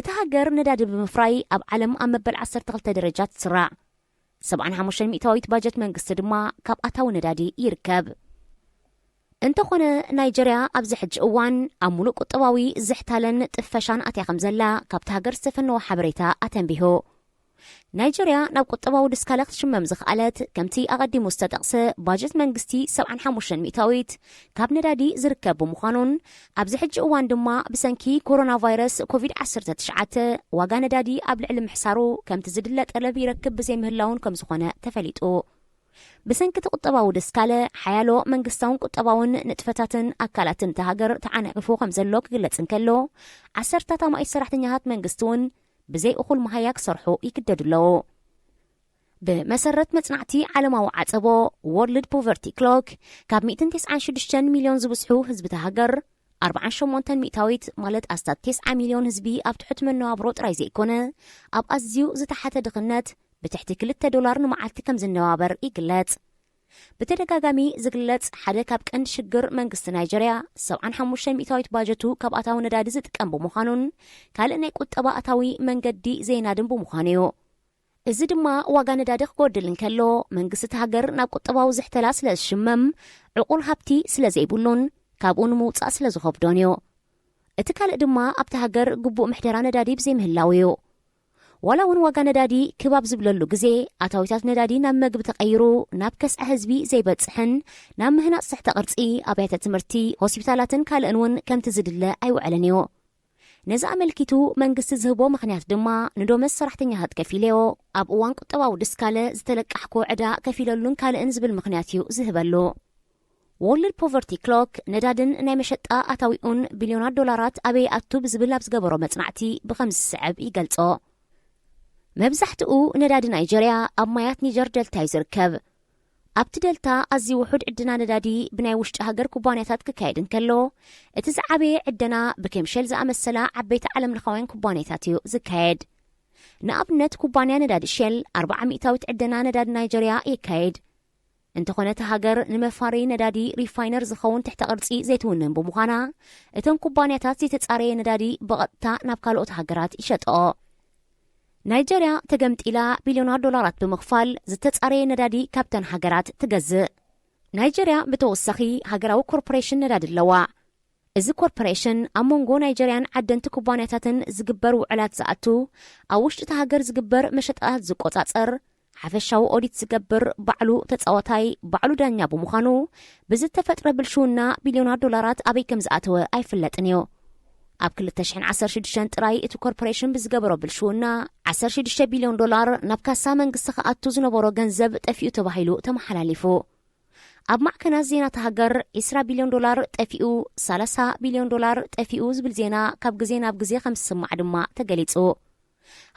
እታ ሃገር ነዳዲ ብምፍራይ ኣብ ዓለም ኣብ መበል ዓሰርተ ክልተ ደረጃ ትስራዕ። ሰብዓን ሓሙሽተን ሚእታዊት ባጀት መንግስቲ ድማ ካብ ኣታዊ ነዳዲ ይርከብ። እንተኾነ ናይጀርያ ኣብዚ ሕጂ እዋን ኣብ ሙሉእ ቁጠባዊ ዝሕታለን ጥፈሻን ኣትያ ከም ዘላ ካብቲ ሃገር ዝተፈነወ ሓበሬታ ኣተንቢሁ። ናይጀርያ ናብ ቁጠባዊ ድስካለ ክትሽመም ዝኸኣለት ከምቲ ኣቐዲሙ ዝተጠቕሰ ባጀት መንግስቲ ሰብዓን ሓሙሽተን ሚእታዊት ካብ ነዳዲ ዝርከብ ብምዃኑን ኣብዚ ሕጂ እዋን ድማ ብሰንኪ ኮሮና ቫይረስ ኮቪድ ዓሰርተ ትሽዓተ ዋጋ ነዳዲ ኣብ ልዕሊ ምሕሳሩ ከምቲ ዝድለ ጠለብ ይረክብ ብዘይምህላውን ከም ዝኾነ ተፈሊጡ። ብሰንኪ እቲ ቁጠባዊ ድስካለ፣ ሓያሎ መንግስታውን ቁጠባውን ንጥፈታትን ኣካላትን እታ ሃገር ተዓናቒፉ ከም ዘሎ ክግለጽ እንከሎ፣ ዓሰርታት ኣማኢት ሰራሕተኛታት መንግስቲ እውን ብዘይ እኹል መሃያ ክሰርሑ ይግደዱ ኣለዉ። ብመሰረት መጽናዕቲ ዓለማዊ ዓጸቦ፣ World Poverty Clock፣ ካብ ሚእትን ተስዓን ሽዱሽተን ሚልዮን ዝብዝሑ ህዝቢ እታ ሃገር፣ ኣርብዓን ሸሞንተን ሚእታዊት፣ ማለት ኣስታት ተስዓ ሚልዮን ህዝቢ፣ ኣብ ትሑት መነባብሮ ጥራይ ዘይኮነ፣ ኣብ ኣዝዩ ዝተሓተ ድኽነት፣ ብትሕቲ ክልተ ዶላር ንመዓልቲ ከም ዝነባበር ይግለጽ። ብተደጋጋሚ ዝግለጽ ሓደ ካብ ቀንዲ ሽግር መንግስቲ ናይጀርያ፣ ሰብዓን ሓሙሽተ ሚእታዊት ባጀቱ ካብ ኣታዊ ነዳዲ ዝጥቀም ብምዃኑን ካልእ ናይ ቁጠባ ኣታዊ መንገዲ ዘይናድን ብምዃኑ እዩ። እዚ ድማ ዋጋ ነዳዲ ክጎድል እንከሎ፣ መንግስቲ እቲ ሃገር ናብ ቁጠባዊ ዝሕተላ ስለ ዝሽመም፣ ዕቑር ሃብቲ ስለ ዘይብሉን ካብኡ ንምውጻእ ስለ ዝኸብዶን እዩ። እቲ ካልእ ድማ ኣብቲ ሃገር ግቡእ ምሕደራ ነዳዲ ብዘይምህላው እዩ። ዋላ እውን ዋጋ ነዳዲ ክብ ኣብ ዝብለሉ ግዜ፣ ኣታዊታት ነዳዲ ናብ መግቢ ተቐይሩ ናብ ከስዐ ህዝቢ ዘይበጽሕን ናብ ምህናጽ ትሕተ ቅርጺ ኣብያተ ትምህርቲ፣ ሆስፒታላትን ካልእን እውን ከምቲ ዝድለ ኣይውዕልን እዩ። ነዚ ኣመልኪቱ መንግስቲ ዝህቦ ምኽንያት ድማ፣ ንዶመዝ ሰራሕተኛታት ከፊለዮ፣ ኣብ እዋን ቁጠባዊ ድስካለ ዝተለቃሕኮ ዕዳ ከፊለሉን ካልእን ዝብል ምኽንያት እዩ ዝህበሉ። World Poverty Clock ነዳድን ናይ መሸጣ ኣታዊኡን ቢልዮናት ዶላራት ኣበይ ኣቱ ብዝብል ኣብ ዝገበሮ መጽናዕቲ ብኸምዚ ዝስዕብ ይገልጾ። መብዛሕትኡ ነዳዲ ናይጀርያ ኣብ ማያት ኒጀር ደልታ እዩ ዝርከብ። ኣብቲ ደልታ ኣዝዩ ውሑድ ዕድና ነዳዲ ብናይ ውሽጢ ሃገር ኩባንያታት ክካየድ እንከሎ፣ እቲ ዝዓበየ ዕደና ብኬም ሸል ዝኣመሰላ ዓበይቲ ዓለምለኻውያን ኩባንያታት እዩ ዝካየድ። ንኣብነት፣ ኩባንያ ነዳዲ ሸል ኣርብዓ ሚእታዊት ዕደና ነዳዲ ናይጀርያ የካየድ። እንተኾነ፣ እታ ሃገር ንመፋረዪ ነዳዲ ሪፋይነር ዝኸውን ትሕተ ቅርጺ ዘይትውንን ብምዃና፣ እተን ኩባንያታት ዘይተጻረየ ነዳዲ ብቐጥታ ናብ ካልኦት ሃገራት ይሸጠኦ። ናይጀርያ ተገምጢላ ቢልዮናት ዶላራት ብምኽፋል ዝተጻረየ ነዳዲ ካብተን ሃገራት ትገዝእ። ናይጀርያ ብተወሳኺ ሃገራዊ ኮርፖሬሽን ነዳዲ ኣለዋ። እዚ ኮርፖሬሽን ኣብ መንጎ ናይጀርያን ዓደንቲ ኩባንያታትን ዝግበር ውዕላት ዝኣቱ፣ ኣብ ውሽጢ እታ ሃገር ዝግበር መሸጣታት ዝቆጻጸር፣ ሓፈሻዊ ኦዲት ዝገብር፣ ባዕሉ ተጻዋታይ፣ ባዕሉ ዳኛ ብምዃኑ፣ ብዝተፈጥረ ብልሽውና ቢልዮናት ዶላራት ኣበይ ከም ዝኣተወ ኣይፍለጥን እዩ። ኣብ ክልተ ሽሕን ዓሰርተ ሽዱሽተን ጥራይ እቲ ኮርፖሬሽን ብዝገበሮ ብልሽውና፣ ዓሰርተ ሽዱሽተ ቢልዮን ዶላር ናብ ካሳ መንግስቲ ክኣቱ ዝነበሮ ገንዘብ ጠፊኡ ተባሂሉ ተመሓላሊፉ። ኣብ ማዕከናት ዜና እታ ሃገር፣ ዕስራ ቢልዮን ዶላር ጠፊኡ፣ ሰላሳ ቢልዮን ዶላር ጠፊኡ ዝብል ዜና ካብ ግዜ ናብ ግዜ ከም ዝስማዕ ድማ ተገሊጹ።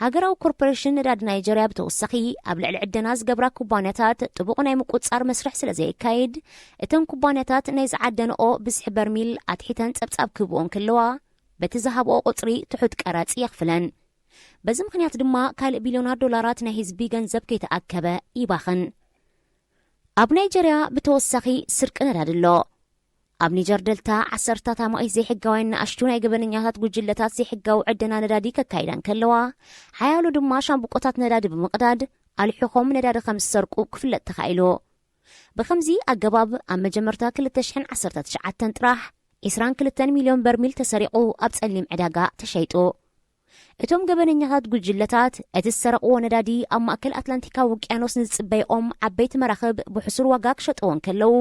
ሃገራዊ ኮርፖሬሽን ነዳዲ ናይጀርያ ብተወሳኺ፣ ኣብ ልዕሊ ዕደና ዝገብራ ኩባንያታት ጥቡቕ ናይ ምቁጽጻር መስርሕ ስለ ዘየካይድ፣ እተን ኩባንያታት ናይ ዝዓደንኦ ብዝሒ በርሚል ኣትሒተን ጸብጻብ ክህብኦ እንከለዋ፣ በቲ ዝሃብኦ ቁጽሪ ትሑት ቀረጽ የኽፍለን። በዚ ምኽንያት ድማ ካልእ ቢልዮናት ዶላራት ናይ ህዝቢ ገንዘብ ከይተኣከበ ይባኽን። ኣብ ናይጀርያ ብተወሳኺ ስርቂ ነዳዲ ኣሎ። ኣብ ኒጀር ደልታ ዓሰርታት ኣማኢት ዘይሕጋውያን ንኣሽቱ ናይ ገበነኛታት ጉጅለታት ዘይሕጋዊ ዕደና ነዳዲ ከካይዳ እንከለዋ፣ ሓያሎ ድማ ሻምብቆታት ነዳዲ ብምቕዳድ ኣልሒኾም ነዳዲ ከም ዝሰርቁ ክፍለጥ ተኻኢሉ። ብኸምዚ ኣገባብ ኣብ መጀመርታ ክልተ ሽሕን ዓሰርተ ትሽዓተን ጥራሕ ዕስራን ክልተን ሚልዮን በርሚል ተሰሪቑ ኣብ ጸሊም ዕዳጋ ተሸይጡ። እቶም ገበነኛታት ጉጅለታት እቲ ዝሰረቕዎ ነዳዲ ኣብ ማእከል ኣትላንቲካዊ ውቅያኖስ ንዝጽበይኦም ዓበይቲ መራኽብ ብሕሱር ዋጋ ክሸጥዎ እንከለዉ፣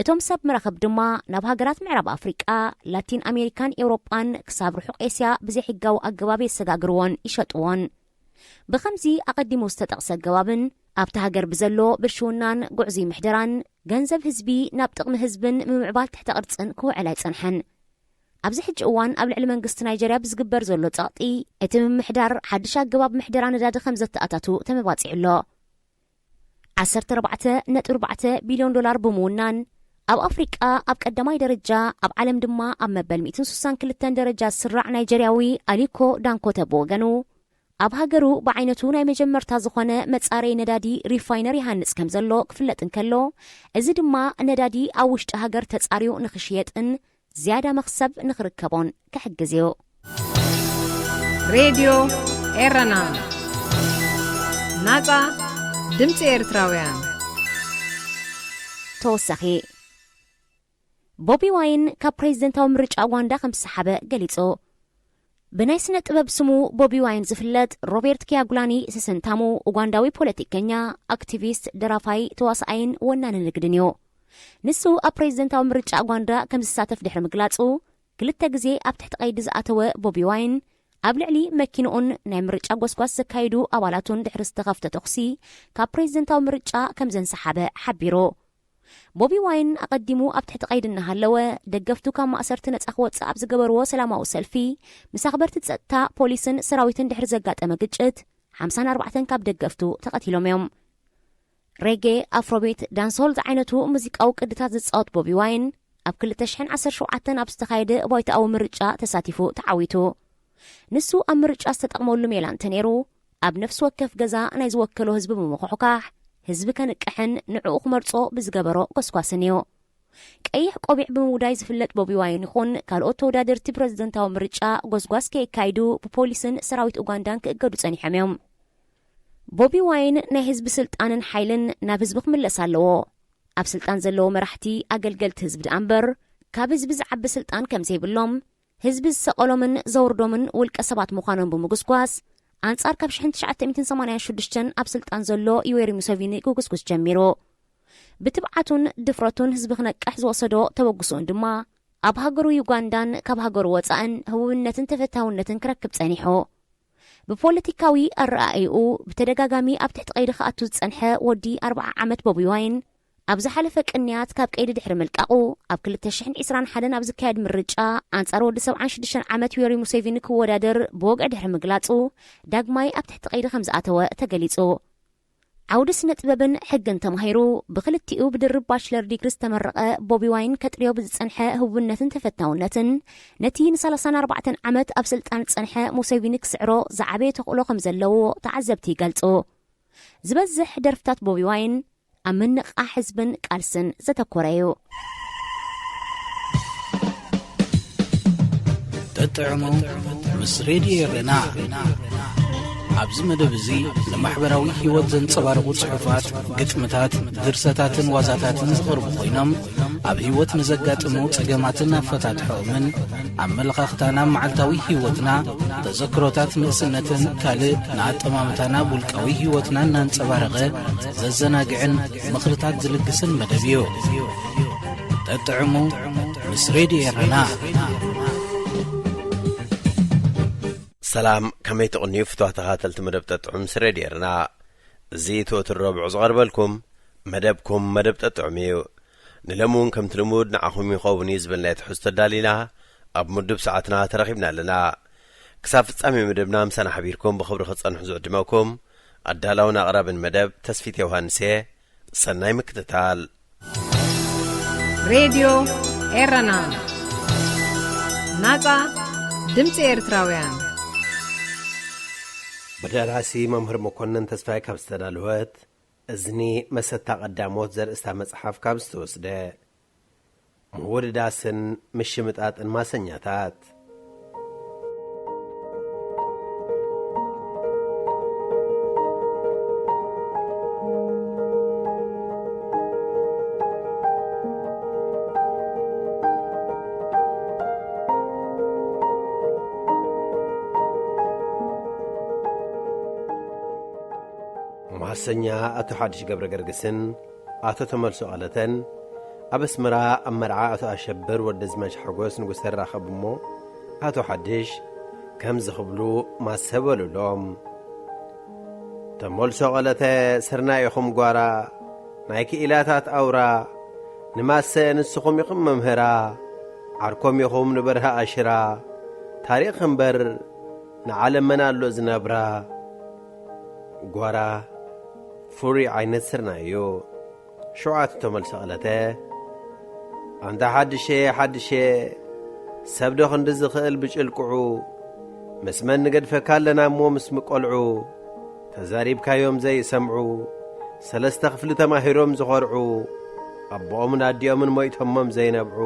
እቶም ሰብ መራኽብ ድማ ናብ ሃገራት ምዕራብ ኣፍሪቃ፣ ላቲን ኣሜሪካን ኤውሮጳን ክሳብ ርሑቕ ኤስያ ብዘይሕጋዊ ኣገባብ የሰጋግርዎን ይሸጥዎን። ብኸምዚ ኣቐዲሙ ዝተጠቕሰ ኣገባብን ኣብቲ ሃገር ብዘሎ ብልሽውናን ጉዕዙይ ምሕደራን ገንዘብ ህዝቢ ናብ ጥቕሚ ህዝብን ምምዕባል ትሕተ ቅርጽን ክውዕል ኣይጸንሐን። ኣብዚ ሕጂ እዋን ኣብ ልዕሊ መንግስቲ ናይጀርያ ብዝግበር ዘሎ ጸቕጢ፣ እቲ ምምሕዳር ሓድሽ ኣገባብ ምሕደራ ነዳዲ ከም ዘተኣታቱ ተመባጺዑ ኣሎ። ዓሰርተ ኣርባዕተ ነጥቢ ኣርባዕተ ቢልዮን ዶላር ብምውናን፣ ኣብ ኣፍሪቃ ኣብ ቀዳማይ ደረጃ፣ ኣብ ዓለም ድማ ኣብ መበል ሚእትን ስሳን ክልተን ደረጃ ዝስራዕ ናይጀርያዊ ኣሊኮ ዳንኮተ ብወገኑ፣ ኣብ ሃገሩ ብዓይነቱ ናይ መጀመርታ ዝኾነ መጻረዪ ነዳዲ ሪፋይነር ይሃንጽ ከም ዘሎ ክፍለጥ እንከሎ፣ እዚ ድማ ነዳዲ ኣብ ውሽጢ ሃገር ተጻርዩ ንኽሽየጥን ዝያዳ መኽሰብ ንኽርከቦን ክሕግዝ እዩ። ሬድዮ ኤረና፣ ናጻ ድምጺ ኤርትራውያን። ተወሳኺ፣ ቦቢ ዋይን ካብ ፕሬዝደንታዊ ምርጫ ኡጋንዳ ከም ዝሰሓበ ገሊጹ። ብናይ ስነ ጥበብ ስሙ ቦቢ ዋይን ዝፍለጥ ሮቤርት ኪያጉላኒ ሰሰንታሙ፣ ኡጋንዳዊ ፖለቲከኛ፣ ኣክቲቪስት፣ ደራፋይ፣ ተዋስኣይን ወናኒ ንግድን እዩ። ንሱ ኣብ ፕሬዝደንታዊ ምርጫ ኡጋንዳ ከም ዝሳተፍ ድሕሪ ምግላጹ፣ ክልተ ግዜ ኣብ ትሕቲ ቀይዲ ዝኣተወ ቦቢ ዋይን፣ ኣብ ልዕሊ መኪንኡን ናይ ምርጫ ጎስጓስ ዘካይዱ ኣባላቱን ድሕሪ ዝተኸፍተ ተኹሲ፣ ካብ ፕሬዚደንታዊ ምርጫ ከም ዘንሰሓበ ሓቢሩ። ቦቢ ዋይን ኣቐዲሙ ኣብ ትሕቲ ቀይዲ እናሃለወ፣ ደገፍቱ ካብ ማእሰርቲ ነጻ ክወጽእ ኣብ ዝገበርዎ ሰላማዊ ሰልፊ፣ ምስ ኣኽበርቲ ጸጥታ፣ ፖሊስን ሰራዊትን ድሕሪ ዘጋጠመ ግጭት፣ ሓምሳን ኣርባዕተን ካብ ደገፍቱ ተቐቲሎም እዮም። ሬጌ፣ ኣፍሮቢት፣ ዳንስሆል ዝዓይነቱ ሙዚቃዊ ቅድታት ዝጻወት ቦቢ ዋይን፣ ኣብ ክልተ ሽሕን ዓሰርተ ሸውዓተን ኣብ ዝተኻየደ ባይቶኣዊ ምርጫ ተሳቲፉ ተዓዊቱ። ንሱ ኣብ ምርጫ ዝተጠቕመሉ ሜላ እንተነይሩ፣ ኣብ ነፍሲ ወከፍ ገዛ ናይ ዝወከሎ ህዝቢ ብምኹሕኳሕ፣ ህዝቢ ከንቅሕን ንዕኡ ክመርጾ ብዝገበሮ ጎስጓስን እዩ። ቀይሕ ቆቢዕ ብምውዳይ ዝፍለጥ ቦቢ ዋይን ይኹን ካልኦት ተወዳደርቲ ፕረዚደንታዊ ምርጫ ጎስጓስ ከየካይዱ ብፖሊስን ሰራዊት ኡጋንዳን ክእገዱ ጸኒሖም እዮም። ቦቢ ዋይን ናይ ህዝቢ ስልጣንን ሓይልን ናብ ህዝቢ ክምለስ ኣለዎ። ኣብ ስልጣን ዘለዉ መራሕቲ ኣገልገልቲ ህዝቢ ደኣ እምበር፣ ካብ ህዝቢ ዝዓቢ ስልጣን ከም ዘይብሎም፣ ህዝቢ ዝሰቐሎምን ዘውርዶምን ውልቀ ሰባት ምዃኖም ብምጉስጓስ፣ ኣንጻር ካብ ሽሕን ትሽዓተ ሚእትን ሰማንያን ሽዱሽተን ኣብ ስልጣን ዘሎ ዩዌሪ ሙሰቪኒ ክጉስጉስ ጀሚሩ። ብትብዓቱን ድፍረቱን ህዝቢ ክነቅሕ ዝወሰዶ ተበግሶኡን ድማ፣ ኣብ ሃገሩ ዩጋንዳን ካብ ሃገሩ ወጻእን ህውብነትን ተፈታውነትን ክረክብ ጸኒሑ። ብፖለቲካዊ ኣረኣእይኡ ብተደጋጋሚ ኣብ ትሕቲ ቀይዲ ክኣቱ ዝጸንሐ ወዲ ኣርብዓ ዓመት ቦቢ ዋይን፣ ኣብ ዝሓለፈ ቅንያት ካብ ቀይዲ ድሕሪ ምልቃቑ፣ ኣብ ክልተ ሽሕን ዕስራን ሓደን ኣብ ዝካየድ ምርጫ ኣንጻር ወዲ ሰብዓን ሽዱሽተን ዓመት ዩዌሪ ሙሴቪኒ ክወዳደር ብወግዒ ድሕሪ ምግላጹ፣ ዳግማይ ኣብ ትሕቲ ቀይዲ ከም ዝኣተወ ተገሊጹ። ዓውዲ ስነ ጥበብን ሕግን ተማሂሩ፣ ብክልቲኡ ብድርብ ባችለር ዲግሪ ዝተመረቐ ቦቢ ዋይን ከጥርዮ ብዝጸንሐ ህቡብነትን ተፈታውነትን፣ ነቲ ንሰላሳን ኣርባዕተን ዓመት ኣብ ስልጣን ዝጸንሐ ሙሴቪኒ ክስዕሮ ዝዓበየ ተኽእሎ ከም ዘለዎ ተዓዘብቲ ይገልጹ። ዝበዝሕ ደርፍታት ቦቢ ዋይን ኣብ ምንቕቓሕ ህዝብን ቃልስን ዘተኮረ እዩ። ጥጥዕሙ ምስ ሬድዮ ኤረና። ኣብዚ መደብ እዚ ንማሕበራዊ ህይወት ዘንጸባርቑ ጽሑፋት፣ ግጥምታት፣ ድርሰታትን ዋዛታትን ዝቐርቡ ኮይኖም፣ ኣብ ህይወት ንዘጋጥሙ ጸገማትን ኣፈታትሖኦምን፣ ኣመለኻኽታና ኣብ መዓልታዊ ህይወትና፣ ተዘክሮታት ንእስነትን ካልእ ንኣጠማምታና ኣብ ውልቃዊ ህይወትና እናንጸባረቐ ዘዘናግዕን ምኽርታት ዝልግስን መደብ እዩ። ጠጥዕሙ ምስ ሬድዮ ኤረና። ሰላም፣ ከመይ ትቕንዩ ፍትዋት ተኸታተልቲ መደብ ጠጥዑም ምስ ሬድዮ ኤረና? እዚ እቲ ወትሩ ረቡዕ ዝቐርበልኩም መደብኩም መደብ ጠጥዑም እዩ። ንሎሚ እውን ከምቲ ልሙድ ንዓኹም ይኸውን እዩ ዝበልናዮ ትሕዝቶ ኣዳሊና ኣብ ምዱብ ሰዓትና ተረኺብና ኣለና። ክሳብ ፍጻሜ መደብና ምሳና ሓቢርኩም ብኽብሪ ክትጸንሑ ዝዕድመኩም ኣዳላውን ኣቕራብን መደብ ተስፊት ዮሃንስ እየ። ሰናይ ምክትታል። ሬድዮ ኤረና፣ ናጻ ድምጺ ኤርትራውያን። ብደራሲ መምህር መኮነን ተስፋይ ካብ ዝተዳለወት፣ እዝኒ መሰታ ቀዳሞት ዘርእስታ መጽሓፍ ካብ ዝተወስደ፣ ምውድዳስን ምሽምጣጥን ማሰኛታት። ማሰኛ ኣቶ ሓድሽ ገብረ ገርግስን ኣቶ ተመልሶ ቀለተን ኣብ ኣስመራ ኣብ መርዓ ኣቶ ኣሸብር ወደዝማች ሓጎስ ንጉሰ ተራኸቡ እሞ፣ ኣቶ ሓድሽ ከምዚ ክብሉ ማሰ በሉሎም። ተመልሶ ቀለተ ስርና ኢኹም ጓራ፣ ናይ ክኢላታት ኣውራ፣ ንማሰ ንስኹም ኢኹም መምህራ፣ ዓርኮም ኢኹም ንበርሃ ኣሽራ፣ ታሪኽ እምበር ንዓለም መን ኣሎ ዝነብራ። ጓራ ፍሩይ ዓይነት ስርና እዩ። ሸውዓተ ተመልሰ ቀለተ። ኣንታ ሓድሼ፣ ሓድሼ፣ ሰብ ዶ ክንዲ ዝኽእል ብጭልቅዑ፣ ምስ መን ንገድፈካ ኣለና እሞ ምስ ምቆልዑ፣ ተዛሪብካዮም ዘይሰምዑ፣ ሰለስተ ክፍሊ ተማሂሮም ዝኾርዑ፣ ኣቦኦምን ኣዲኦምን ሞይቶሞም ዘይነብዑ።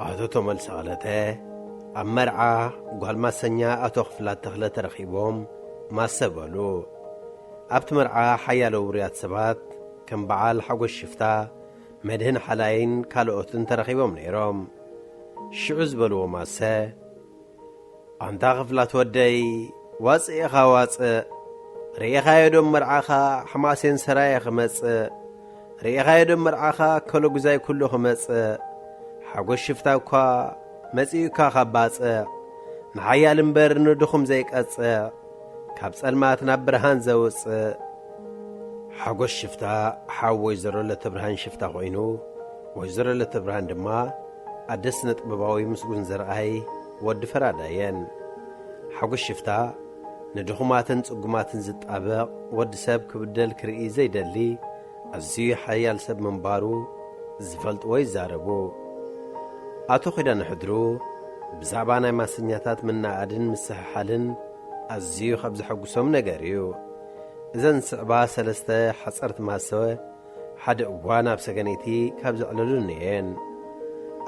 ኣቶ ተመልሰ ቀለተ ኣብ መርዓ ጓል ማሰኛ ኣቶ ክፍላት ተኽለ ተረኺቦም ማሰ በሉ። ኣብቲ መርዓ ሓያሎ ውሩያት ሰባት ከም በዓል ሓጎስ ሽፍታ፣ መድህን ሓላይን ካልኦትን ተረኺቦም ነይሮም። ሽዑ ዝበልዎ ማሰ፣ ኣንታ ክፍላት ወደይ፣ ዋጽእ ኢኻ ዋጽእ። ርኢኻዮ ዶ መርዓኻ ሓማሴን ሰራየ ክመጽእ? ርኢኻዮ ዶ መርዓኻ ከሎጉዛይ ኩሉ ክመጽእ? ሓጎስ ሽፍታ እኳ መጺኡካ ካብ ባጽዕ፣ ንሓያል እምበር ንድኹም ዘይቀጽዕ፣ ካብ ጸልማት ናብ ብርሃን ዘውጽእ። ሓጎስ ሽፍታ ሓው ወይዘሮ ለተብርሃን ሽፍታ ኮይኑ፣ ወይዘሮ ለተብርሃን ድማ ኣደ ስነ ጥበባዊ ምስጉን ዘርኣይ ወዲ ፈራዳየን። ሓጎስ ሽፍታ ንድኹማትን ጽጉማትን ዝጣበቕ፣ ወዲ ሰብ ክብደል ክርኢ ዘይደሊ ኣዝዩ ሓያል ሰብ ምንባሩ ዝፈልጥዎ ይዛረቡ። ኣቶ ኪዳነ ሕድሩ ብዛዕባ ናይ ማሰኛታት ምንኣድን ምስሕሓልን ኣዝዩ ካብ ዘሐጉሶም ነገር እዩ። እዘን ዝስዕባ ሰለስተ ሓጸርቲ ማሰ ሓደ እዋን ኣብ ሰገነይቲ ካብ ዘዕለሉን እየን።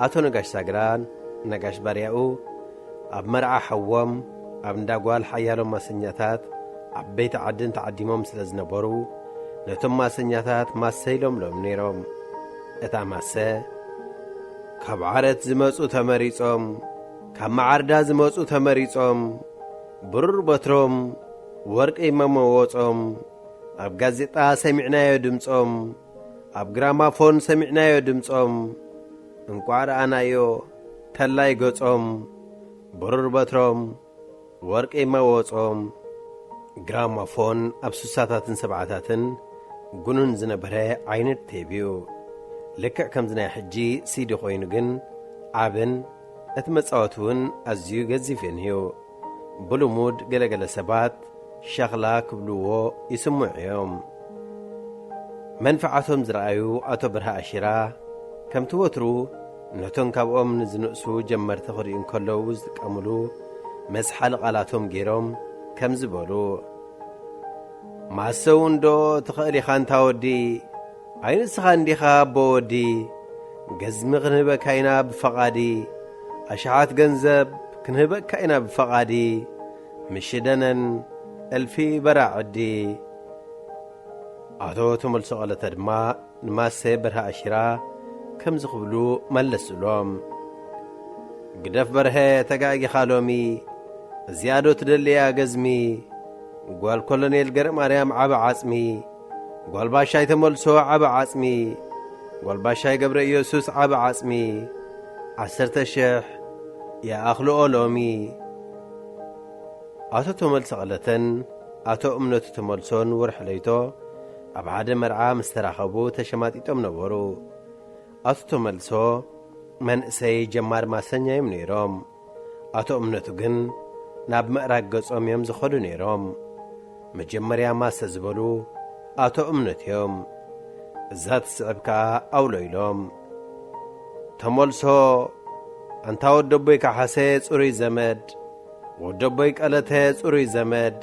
ኣቶ ነጋሽ ሳግራን ነጋሽ ባርያኡ ኣብ መርዓ ሓዎም ኣብ እንዳ ጓል ሓያሎ ማሰኛታት ዓበይቲ ዓድን ተዓዲሞም ስለ ዝነበሩ፣ ነቶም ማሰኛታት ማሰ ኢሎምሎም ነይሮም። እታ ማሰ፣ ካብ ዓረት ዝመጹ ተመሪጾም፣ ካብ መዓርዳ ዝመጹ ተመሪጾም፣ ብሩር በትሮም፣ ወርቂ መመወጾም፣ ኣብ ጋዜጣ ሰሚዕናዮ ድምጾም፣ ኣብ ግራማፎን ሰሚዕናዮ ድምጾም፣ እንቋዕ ረኣናዮ ተላይ ገጾም፣ ብሩር በትሮም፣ ወርቂ መወጾም። ግራማፎን ኣብ ሱሳታትን ሰብዓታትን ጉኑን ዝነበረ ዓይነት ቴብ እዩ። ልክዕ ከምዚ ናይ ሕጂ ሲዲ ኮይኑ ግን ዓብን እቲ መጻወቲ እውን ኣዝዩ ገዚፍን እዩ። ብልሙድ ገለገለ ሰባት ሸኽላ ክብልዎ ይስምዑ እዮም። መንፍዓቶም ዝረኣዩ ኣቶ ብርሃ ኣሽራ ከምቲ ወትሩ ነቶም ካብኦም ንዝንእሱ ጀመርቲ ክርእዩ እንከለዉ ዝጥቀምሉ መስሓሊ ቃላቶም ገይሮም ከምዚ በሉ። ማሰው እንዶ ትኽእል ኢኻ እንታ ወዲ፣ ኣይንስኻ እንዲኻ ኣቦ ወዲ፣ ገዝሚ ክንህበካ ኢና ብፈቓዲ፣ ኣሽሓት ገንዘብ ክንህበካ ኢና ብፈቓዲ፣ ምሽደነን እልፊ በራዕዲ። ኣቶ ተመልሶ ቀለተ ድማ ንማሰ በርሃ ኣሽራ ከምዚ ክብሉ መለስሎም። ግደፍ በርሀ ተጋጊኻ ሎሚ፣ እዚኣ ዶ ትደልያ ገዝሚ፣ ጓል ኮሎኔል ገረማርያም ዓቢ ዓጽሚ፣ ጓል ባሻይ ተመልሶ ዓቢ ዓጽሚ፣ ጓል ባሻይ ገብረ ኢየሱስ ዓቢ ዓጽሚ፣ ዓሰርተ ሽሕ ይኣኽልኦ ሎሚ። ኣቶ ተመልሶ ቀለተን ኣቶ እምነቱ ተመልሶን ወርሒ ለይቶ ኣብ ሓደ መርዓ ምስ ተራኸቡ ተሸማጢጦም ነበሩ። ኣቶ ተመልሶ መንእሰይ ጀማር ማሰኛ እዮም ነይሮም። ኣቶ እምነቱ ግን ናብ ምዕራግ ገጾም እዮም ዝኸዱ ነይሮም። መጀመርያ ማሰ ዝበሉ ኣቶ እምነቱ እዮም። እዛ ትስዕብ ከኣ ኣውሎ ኢሎም። ተመልሶ፣ ኣንታ ወደቦይ ካሓሰ ጽሩይ ዘመድ፣ ወደቦይ ቀለተ ጽሩይ ዘመድ፣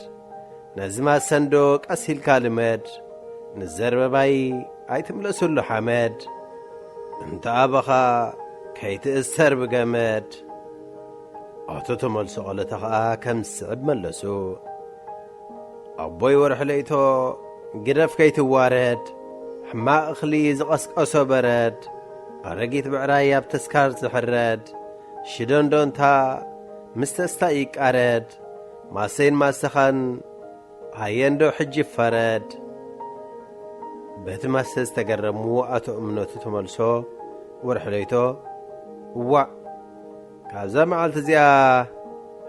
ነዚ ማሰንዶ ቀስ ኢልካ ልመድ፣ ንዘርበባይ ኣይትምለሰሉ ሓመድ፣ እንተ ኣበኻ ከይትእሰር ብገመድ። ኣቶ ተመልሶ ቀለተ ኸኣ ከም ዝስዕብ መለሱ። ኣቦይ ወርሒ ለይቶ፣ ግደፍ ከይትዋረድ፣ ሕማቕ እኽሊ ዝቐስቀሶ በረድ፣ ኣረጊት ብዕራይ ኣብ ተስካር ዝሕረድ፣ ሽደንዶንታ ምስ ተስታ ይቃረድ፣ ማሰይን ማሰኻን ሃየንዶ ሕጂ ፈረድ። በቲ ማሰ ዝተገረሙ ኣቶ እምነቱ ተመልሶ ወርሒ ለይቶ፣ እዋእ፣ ካብዛ መዓልቲ እዚኣ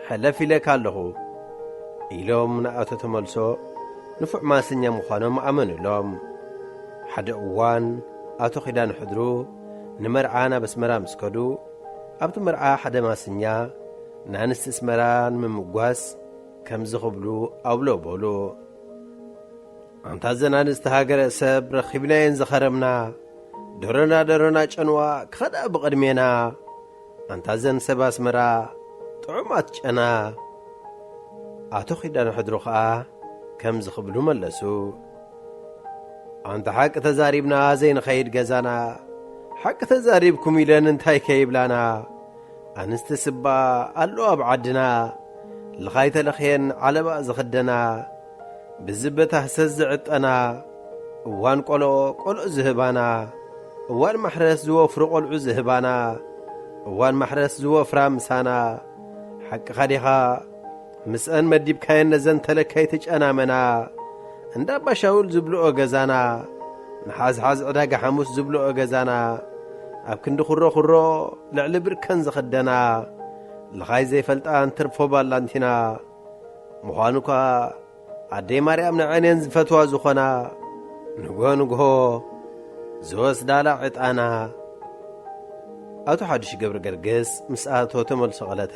ሕለፍ ኢለካ ኣለኹ፣ ኢሎም ንኣቶ ተመልሶ ንፉዕ ማስኛ ምዃኖም ኣመኑሎም። ሓደ እዋን ኣቶ ኪዳነ ሕድሩ ንመርዓ ናብ ኣስመራ ምስ ከዱ፣ ኣብቲ መርዓ ሓደ ማስኛ ንኣንስቲ ኣስመራ ንምምጓስ ከምዚ ክብሉ ኣውሎ በሉ። ኣንታ ዘን ኣንስቲ ሃገረ ሰብ ረኺብናየን ዝኸረምና፣ ደሮና ደሮና ጨንዋ ክኸዳ ብቕድሜና፣ ኣንታ ዘን ሰብ ኣስመራ ጥዑማት ጨና። ኣቶ ኪዳነ ሕድሩ ኸኣ ከምዚ ክብሉ መለሱ። ኣንታ ሓቂ ተዛሪብና ዘይንኸይድ ገዛና፣ ሓቂ ተዛሪብኩም ኢለን እንታይ ከይብላና፣ ኣንስቲ ስባ ኣሎ ኣብ ዓድና፣ ልኻይ ተለኽየን ዓለባ ዝኽደና፣ ብዝበታ ህሰስ ዝዕጠና፣ እዋን ቆልኦ ቆልኦ ዝህባና፣ እዋን ማሕረስ ዝወፍሩ ቆልዑ ዝህባና፣ እዋን ማሕረስ ዝወፍራ ምሳና። ሓቅኻ ዲኻ? ምስአን መዲብካየን ነዘን ተለካይቲ ጨናመና፣ እንዳ ኣባሻውል ዝብልኦ ገዛና፣ ንሓዝሓዝ ዕዳጋ ሓሙስ ዝብልኦ ገዛና፣ ኣብ ክንዲ ኩሮ ኩሮ ልዕሊ ብርከን ዝኽደና፣ ልኻይ ዘይፈልጣ እንትርፎ ባላንቲና ምዃኑ እኳ ኣደይ ማርያም ንዐይነን ዝፈትዋ ዝኾና ንግሆ ንግሆ ዝወስዳላ ዕጣና። ኣቶ ሓድሽ ገብረ ገርግስ ምስ ኣቶ ተመልሶ ቀለተ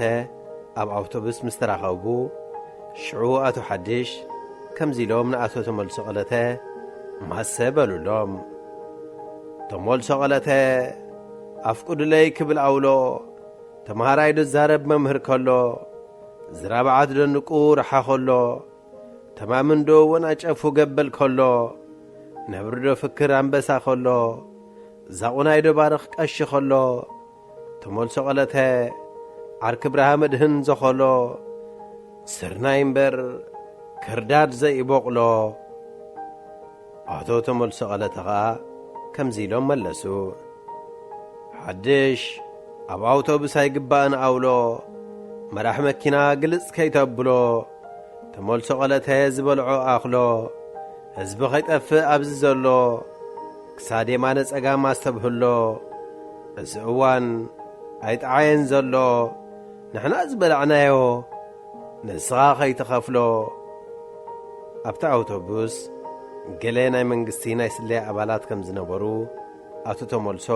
ኣብ ኣውቶቡስ ምስ ተራኸቡ፣ ሽዑ ኣቶ ሓድሽ ከምዚ ኢሎም ንኣቶ ተመልሶ ቀለተ ማሰ በሉሎም። ተመልሶ ቀለተ ኣፍቁዱለይ ክብል ኣውሎ፣ ተምሃራይ ዶ ዛረብ መምህር ከሎ፣ ዝራብዓት ዶ ንቁ ረሓ ከሎ፣ ተማምን ዶ ወናጨፉ ገበል ከሎ፣ ነብሪ ዶ ፍክር ኣንበሳ ከሎ፣ ዛቑናይ ዶ ባርኽ ቀሺ ከሎ፣ ተመልሶ ቀለተ ዓርኪ ብርሃ መድህን ዘኸሎ፣ ስርናይ እምበር ክርዳድ ዘይበቑሎ። ኣቶ ተመልሶ ቀለተ ኸኣ ከምዚ ኢሎም መለሱ። ሓድሽ ኣብ ኣውቶቡስ ኣይግባእን ኣውሎ፣ መራሕ መኪና ግልጽ ከይተብሎ፣ ተመልሶ ቀለተ ዝበልዖ ኣኽሎ፣ ህዝቢ ከይጠፍእ ኣብዚ ዘሎ፣ ክሳድ የማነ ጸጋም ኣስተብህሎ፣ እዚ እዋን ኣይጠዓየን ዘሎ፣ ንሕና ዝበላዕናዮ ንስኻ ከይትኸፍሎ። ኣብቲ ኣውቶቡስ ገለ ናይ መንግስቲ ናይ ስለያ ኣባላት ከም ዝነበሩ ኣቶ ተመልሶ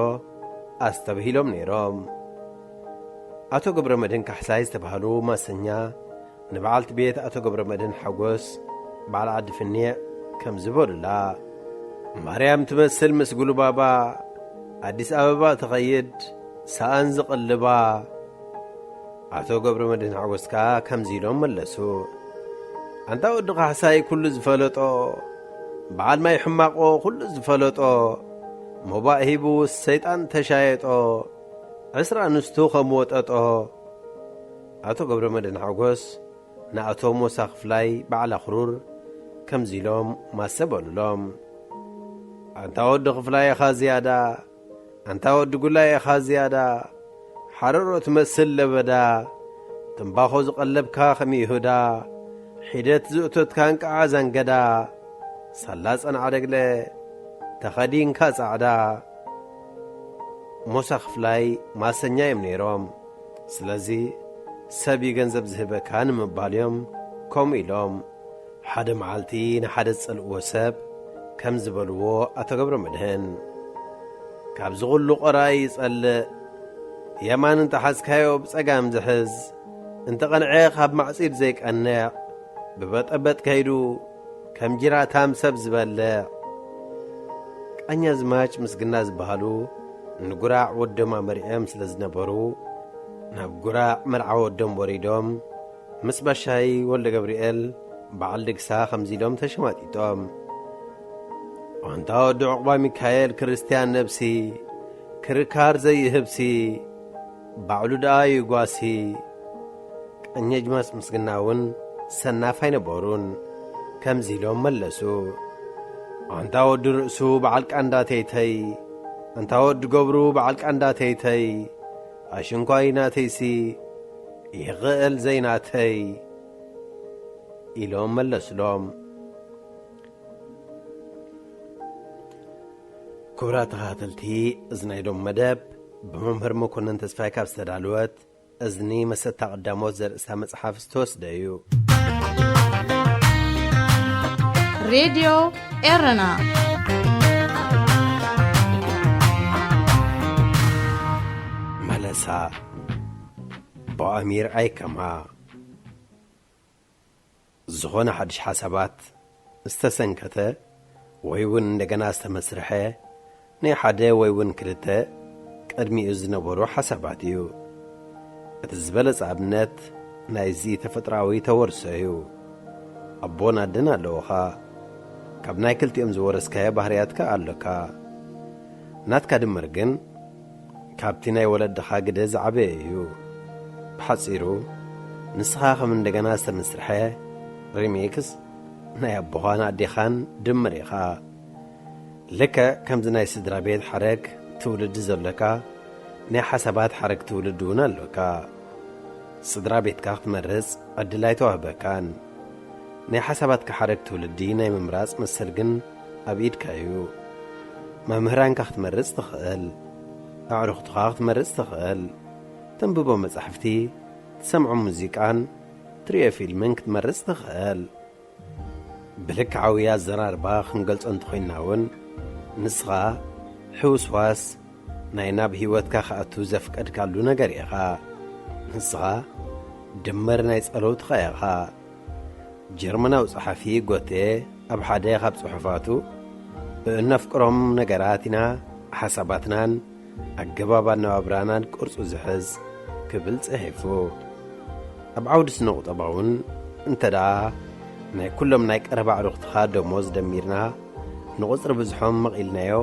ኣስተብሂሎም ነይሮም። ኣቶ ገብረ መድህን ካሕሳይ ዝተባህሉ ማሰኛ ንበዓልቲ ቤት ኣቶ ገብረ መድህን ሓጎስ፣ በዓል ዓዲ ፍኒዕ፣ ከም ዝበሉላ፣ ማርያም ትመስል ምስ ጉልባባ ኣዲስ ኣበባ ትኸይድ ሰኣን ዝቕልባ። ኣቶ ገብረ መድህን ሓጎስ ከኣ ከምዚ ኢሎም መለሱ። ኣንታ ወዲ ካሕሳይ ኩሉ ዝፈለጦ፣ በዓል ማይ ሕማቆ ኩሉ ዝፈለጦ፣ ሞባእ ሂቡ ሰይጣን ተሻየጦ፣ ዕስራ ኣንስቱ ከም ወጠጦ። ኣቶ ገብረ መድህን ሓጎስ ንኣቶ ሞሳ ክፍላይ በዓል ኣኽሩር ከምዚ ኢሎም ማሰ በሉሎም። ኣንታ ወዲ ክፍላይ ኢኻ ዝያዳ፣ ኣንታ ወዲ ጉላይ ኢኻ ዝያዳ፣ ሓረሮ ትመስል ለበዳ፣ ትምባኾ ዝቐለብካ ከም ይሁዳ፣ ሒደት ዝእቶትካ እንቅዓ ዘንገዳ፣ ሳላ ጸንዓ ደግለ ተኸዲንካ ጻዕዳ። ሞሳ ክፍላይ ማሰኛ እዮም ነይሮም። ስለዚ ሰብ እዩ ገንዘብ ዝህበካ ንምባል እዮም ከምኡ ኢሎም። ሓደ መዓልቲ ንሓደ ዝጸልእዎ ሰብ ከም ዝበልዎ ኣቶ ገብረ መድህን፣ ካብዚ ኩሉ ቆራይ ይጸልእ፣ የማን እንተሓዝካዮ ብጸጋም ዝሕዝ፣ እንተቐንዐ ካብ ማዕጺድ ዘይቀንዕ፣ ብበጠበጥ ከይዱ ከም ጅራታም ሰብ ዝበልዕ። ቀኛዝማች ምስግና ዝበሃሉ ንጉራዕ ወዶም ኣመሪዕም ስለ ዝነበሩ፣ ናብ ጉራዕ መርዓ ወዶም ወሪዶም፣ ምስ ባሻይ ወልደ ገብርኤል በዓል ድግሳ ከምዚ ኢሎም ተሸማጢጦም። ኣንታ ወዲ ዑቕባ ሚካኤል ክርስትያን ነብሲ፣ ክርካር ዘይህብሲ፣ ባዕሉ ደኣ እዩ ጓሲ። ቀኘጅማስ ምስግና እውን ሰናፍ ኣይነበሩን። ከምዚ ኢሎም መለሱ። ኣንታ ወዲ ርእሱ በዓል ቃንዳ ተይተይ፣ ኣንታ ወዲ ገብሩ በዓል ቃንዳ ተይተይ፣ ኣሽንኳይ ናተይሲ ይኽእል ዘይናተይ ኢሎም መለሱሎም። ክቡራት ተኸታተልቲ፣ እዚ ናይ ሎም መደብ ብመምህር መኮነን ተስፋይ ካብ ዝተዳለወት እዝኒ መሰታ ቀዳሞት ዘርእስታ መጽሓፍ ዝተወስደ እዩ። ሬድዮ ኤረና። መለሳ ብኣሚር ኣይከማ። ዝኾነ ሓድሽ ሓሳባት ዝተሰንከተ ወይ እውን እንደገና ዝተመስርሐ ናይ ሓደ ወይ እውን ክልተ ቅድሚኡ ዝነበሩ ሓሳባት እዩ። እቲ ዝበለጸ ኣብነት ናይዚ ተፈጥሮኣዊ ተወርሶ እዩ። ኣቦን ኣደን ኣለውኻ። ካብ ናይ ክልቲኦም ዝወረስካዮ ባህርያት ከኣ ኣሎካ። ናትካ ድምር ግን ካብቲ ናይ ወለድኻ ግደ ዝዓበየ እዩ። ብሓጺሩ፣ ንስኻ ከም እንደገና ዝተመስርሐ ሪሚክስ ናይ ኣቦኻን ኣዴኻን ድምር ኢኻ። ልክዕ ከምዚ ናይ ስድራ ቤት ሓረግ ትውልዲ ዘሎካ፣ ናይ ሓሳባት ሓረግ ትውልዲ እውን ኣሎካ። ስድራ ቤትካ ክትመርጽ ዕድል ኣይተዋህበካን። ናይ ሓሳባትካ ሓረግ ትውልዲ ናይ ምምራጽ መሰል ግን ኣብ ኢድካ እዩ። መምህራንካ ክትመርጽ ትኽእል። ኣዕሩኽትኻ ክትመርጽ ትኽእል። ተንብቦ መጻሕፍቲ ትሰምዖ ሙዚቃን ትርእዮ ፊልምን ክትመርጽ ትኽእል። ብልክዓዊ ኣዘራርባ ክንገልጾ እንተኾይንና እውን፣ ንስኻ ሕውስዋስ ናይ ናብ ህይወትካ ክኣቱ ዘፍቀድካሉ ነገር ኢኻ። ንስኻ ድምር ናይ ጸሎትኻ ኢኻ። ጀርመናዊ ጸሓፊ ጎቴ ኣብ ሓደ ካብ ጽሑፋቱ፣ "እነፍቅሮም ነገራት ኢና ሓሳባትናን ኣገባብ ኣነባብራናን ቅርጹ ዝሕዝ" ክብል ጽሒፉ። ኣብ ዓውዲ ስነ ቁጠባ እውን እንተ ደኣ ናይ ኩሎም ናይ ቀረባ ኣዕሩኽትኻ ደሞዝ ደሚርና ንቁጽሪ ብዝሖም መቒልናዮ፣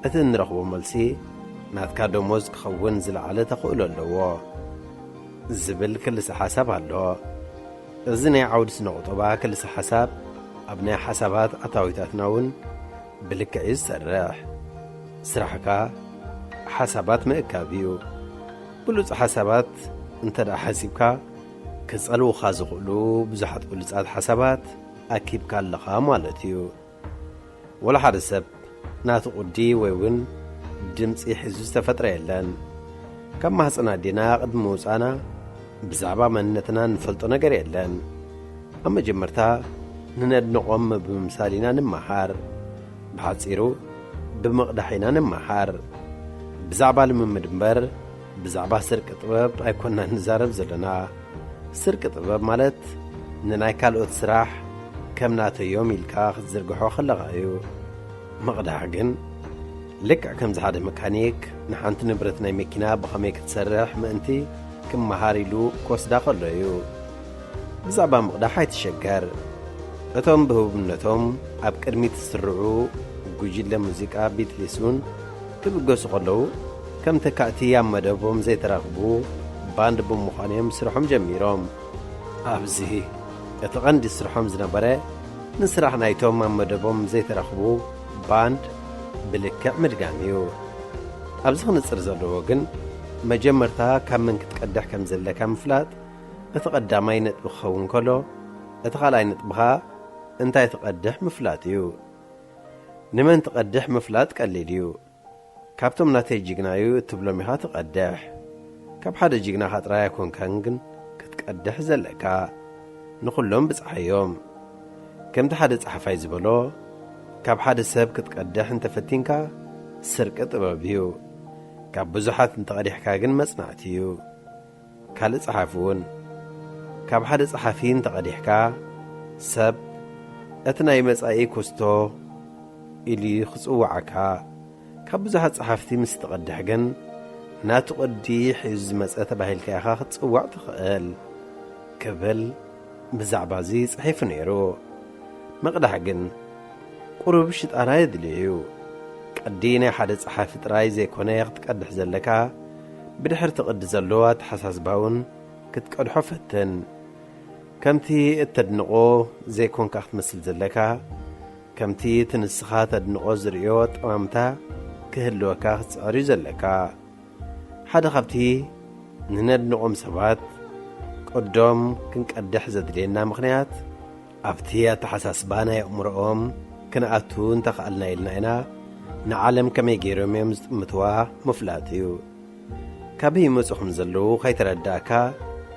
እቲ እንረኽቦ መልሲ ናትካ ደሞዝ ክኸውን ዝለዓለ ተኽእሎ ኣለዎ ዝብል ክልሰ ሓሳብ ኣሎ። እዚ ናይ ዓውዲ ስነ ቁጠባ ክልሰ ሓሳብ ኣብ ናይ ሓሳባት ኣታዊታትና እውን ብልክዕ እዩ ዝሰርሕ። ስራሕካ ሓሳባት ምእካብ እዩ። ብሉጽ ሓሳባት እንተ ደኣ ሓሲብካ፣ ክጸልዉኻ ዝኽእሉ ብዙሓት ብሉጻት ሓሳባት ኣኪብካ ኣለኻ ማለት እዩ። ወላ ሓደ ሰብ ናቱ ቅዲ ወይ እውን ድምጺ ሒዙ ዝተፈጥረ የለን። ካብ ማህጸን ኣዴና ቅድሚ ምውጻእና ብዛዕባ መንነትና እንፈልጦ ነገር የለን። ኣብ መጀመርታ ንነድንቖም ብምምሳል ኢና ንመሃር። ብሓጺሩ ብምቕዳሕ ኢና ንመሃር። ብዛዕባ ልምምድ እምበር ብዛዕባ ስርቂ ጥበብ ኣይኮናን ንዛረብ ዘለና። ስርቂ ጥበብ ማለት ንናይ ካልኦት ስራሕ ከም ናተዮም ኢልካ ክትዝርግሖ ከለኻ እዩ። ምቕዳሕ ግን ልክዕ ከምዚ ሓደ መካኒክ ንሓንቲ ንብረት ናይ መኪና ብኸመይ ክትሰርሕ ምእንቲ ክመሃር ኢሉ ክወስዳ ከሎ እዩ። ብዛዕባ ምቕዳሕ ኣይትሸገር። እቶም ብህቡብነቶም ኣብ ቅድሚት ዝስርዑ ጉጅለ ሙዚቃ ቢትሊስ እውን ክብገሱ ከለዉ፣ ከም ተካእቲ ኣብ መደቦም ዘይተራኽቡ ባንድ ብምዃኖም ስርሖም ጀሚሮም። ኣብዚ እቲ ቀንዲ ስርሖም ዝነበረ ንስራሕ ናይቶም ኣብ መደቦም ዘይተራኽቡ ባንድ ብልክዕ ምድጋም እዩ። ኣብዚ ክንጽር ዘለዎ ግን መጀመርታ ካብ መን ክትቀድሕ ከም ዘለካ ምፍላጥ እቲ ቀዳማይ ነጥቢ ክኸውን ከሎ፣ እቲ ካልኣይ ነጥቢ ኸኣ እንታይ ትቐድሕ ምፍላጥ እዩ። ንመን ትቐድሕ ምፍላጥ ቀሊል እዩ። ካብቶም ናተይ ጅግና እዩ እትብሎም ኢኻ ትቐድሕ። ካብ ሓደ ጅግናኻ ጥራይ ኣይኮንካን ግን ክትቀድሕ ዘለካ። ንኹሎም ብጽሓዮም። ከምቲ ሓደ ጸሓፋይ ዝበሎ፣ ካብ ሓደ ሰብ ክትቀድሕ እንተፈቲንካ ስርቂ ጥበብ እዩ። ካብ ብዙሓት እንተቐዲሕካ ግን መጽናዕቲ እዩ። ካልእ ጸሓፊ እውን፣ ካብ ሓደ ጸሓፊ እንተቐዲሕካ ሰብ እቲ ናይ መጻኢ ኩስቶ ኢሉ ክጽውዓካ፣ ካብ ብዙሓት ጸሓፍቲ ምስ ትቐድሕ ግን ናቱ ቅዲ ሒዙ ዝመጸ ተባሂልካ ኢኻ ክትጽዋዕ ትኽእል ክብል ብዛዕባ እዚ ጽሒፉ ነይሩ። ምቕዳሕ ግን ቁሩብ ሽጣራ የድልዮ እዩ። ቅዲ ናይ ሓደ ጸሓፊ ጥራይ ዘይኮነ ክትቀድሕ ዘለካ፣ ብድሕርቲ ቅዲ ዘሎ ኣተሓሳስባ እውን ክትቀድሖ ፈትን። ከምቲ እተድንቖ ዘይኮንካ ክትመስል ዘለካ፣ ከምቲ እቲ ንስኻ ተድንቖ ዝርእዮ ኣጠማምታ ክህልወካ ክትጽዕር እዩ ዘለካ። ሓደ ካብቲ ንነድንቖም ሰባት ቅዶም ክንቀድሕ ዘድልየና ምኽንያት፣ ኣብቲ ኣተሓሳስባ ናይ ኣእምሮኦም ክንኣቱ እንተኸኣልና ኢልና ኢና፣ ንዓለም ከመይ ገይሮም እዮም ዝጥምትዋ ምፍላጥ እዩ። ካበይ ይመጹ ከም ዘለዉ ከይተረዳእካ፣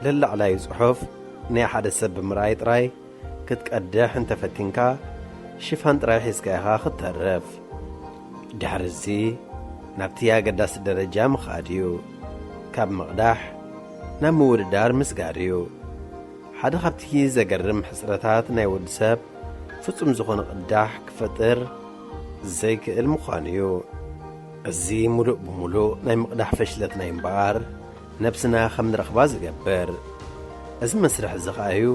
ለላዕላዩ ጽሑፍ ናይ ሓደ ሰብ ብምርኣይ ጥራይ ክትቀድሕ እንተፈቲንካ፣ ሽፋን ጥራይ ሒዝካ ኢኻ ክትተርፍ። ድሕሪ እዚ ናብቲ ኣገዳሲ ደረጃ ምኻድ እዩ። ካብ ምቕዳሕ ናብ ምውድዳር ምስጋር እዩ። ሓደ ካብቲ ዘገርም ሕጽረታት ናይ ወዲ ሰብ፣ ፍጹም ዝኾነ ቅዳሕ ክፈጥር ዘይክእል ምዃኑ እዩ። እዚ ምሉእ ብምሉእ ናይ ምቕዳሕ ፈሽለት ናይ እምበኣር፣ ነብስና ከም ንረኽባ ዝገብር። እዚ መስርሕ እዚ ኸኣ እዩ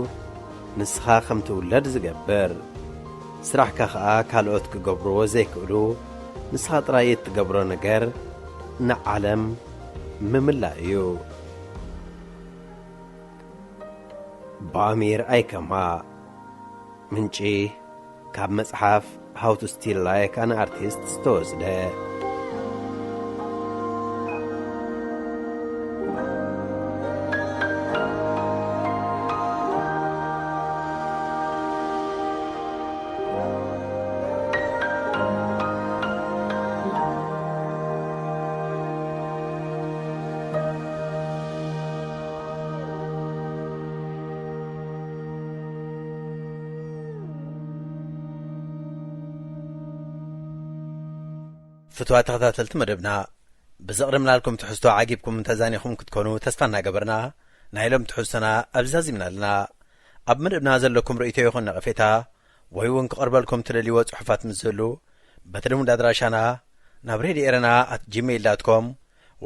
ንስኻ ከም ትውለድ ዝገብር። ስራሕካ ኸኣ ካልኦት ክገብርዎ ዘይክእሉ፣ ንስኻ ጥራይ እትገብሮ ነገር ንዓለም ምምላእ እዩ። ብኣሚር ኣይከማ። ምንጪ ካብ መጽሓፍ How to Steal Like an Artist ዝተወስደ። ፍትዋ ተኸታተልቲ መደብና፣ ብዘቕርብናልኩም ትሕዝቶ ዓጊብኩም እንተዛኒኹም ክትኮኑ ተስፋ እናገበርና፣ ናይ ሎም ትሕዝቶና ኣብዚ ዛዚምና ኣለና። ኣብ መደብና ዘለኩም ርእይቶ ይኹን ነቐፌታ፣ ወይ እውን ክቐርበልኩም ትደልይዎ ጽሑፋት ምስ ዝህሉ፣ በቲ ልሙድ ኣድራሻና ናብ ሬድዮ ኤረና ኣት ጂሜይል ዳት ኮም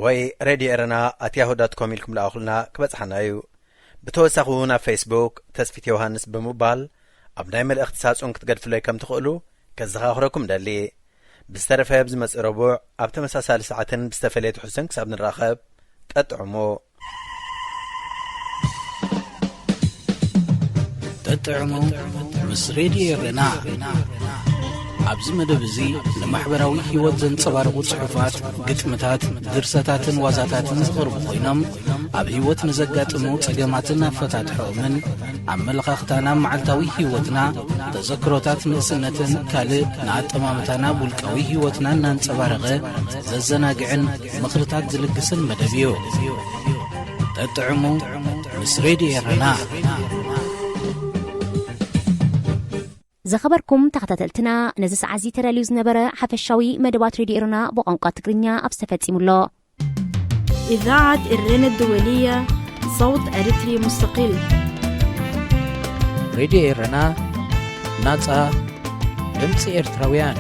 ወይ ሬድዮ ኤረና ኣት ያሁ ዳት ኮም ኢልኩም ለኣኹልና ክበጽሓና እዩ። ብተወሳኺ እውን ኣብ ፌስቡክ ተስፊት ዮሃንስ ብምባል ኣብ ናይ መልእኽቲ ሳጹን ክትገድፍለይ ከም ትኽእሉ ከዘኻኽረኩም ደሊ። ብዝተረፈ ኣብ ዝመጽእ ረቡዕ ኣብ ተመሳሳሊ ሰዓትን ብዝተፈለየ ትሕዝቶን ክሳብ ንራኸብ፣ ጠጥዕሙ። ጠጥዕሙ ምስ ሬድዮ ኤረና። ኣብዚ መደብ እዚ ንማሕበራዊ ህይወት ዘንጸባርቑ ጽሑፋት፣ ግጥምታት፣ ድርሰታትን ዋዛታትን ዝቐርቡ ኮይኖም፣ ኣብ ህይወት ንዘጋጥሙ ጸገማትን ኣፈታትሖኦምን፣ ኣመለኻኽታና ኣብ መዓልታዊ ህይወትና፣ ተዘክሮታት ንእስነትን ካልእ ንኣጠማምታና ኣብ ውልቃዊ ህይወትና እናንጸባረቐ ዘዘናግዕን ምኽርታት ዝልግስን መደብ እዩ። ጠጥዕሙ ምስ ሬድዮ ኤረና። ዝኸበርኩም ተኸታተልትና፣ ነዚ ሰዓት እዚ ተዳልዩ ዝነበረ ሓፈሻዊ መደባት ሬድዮ ኤረና ብቋንቋ ትግርኛ ኣብዚ ተፈጺሙ ኣሎ። إذاعة إرينا الدولية، صوت أريتري مستقل. ሬድዮ ኤረና፣ ናጻ ድምጺ ኤርትራውያን።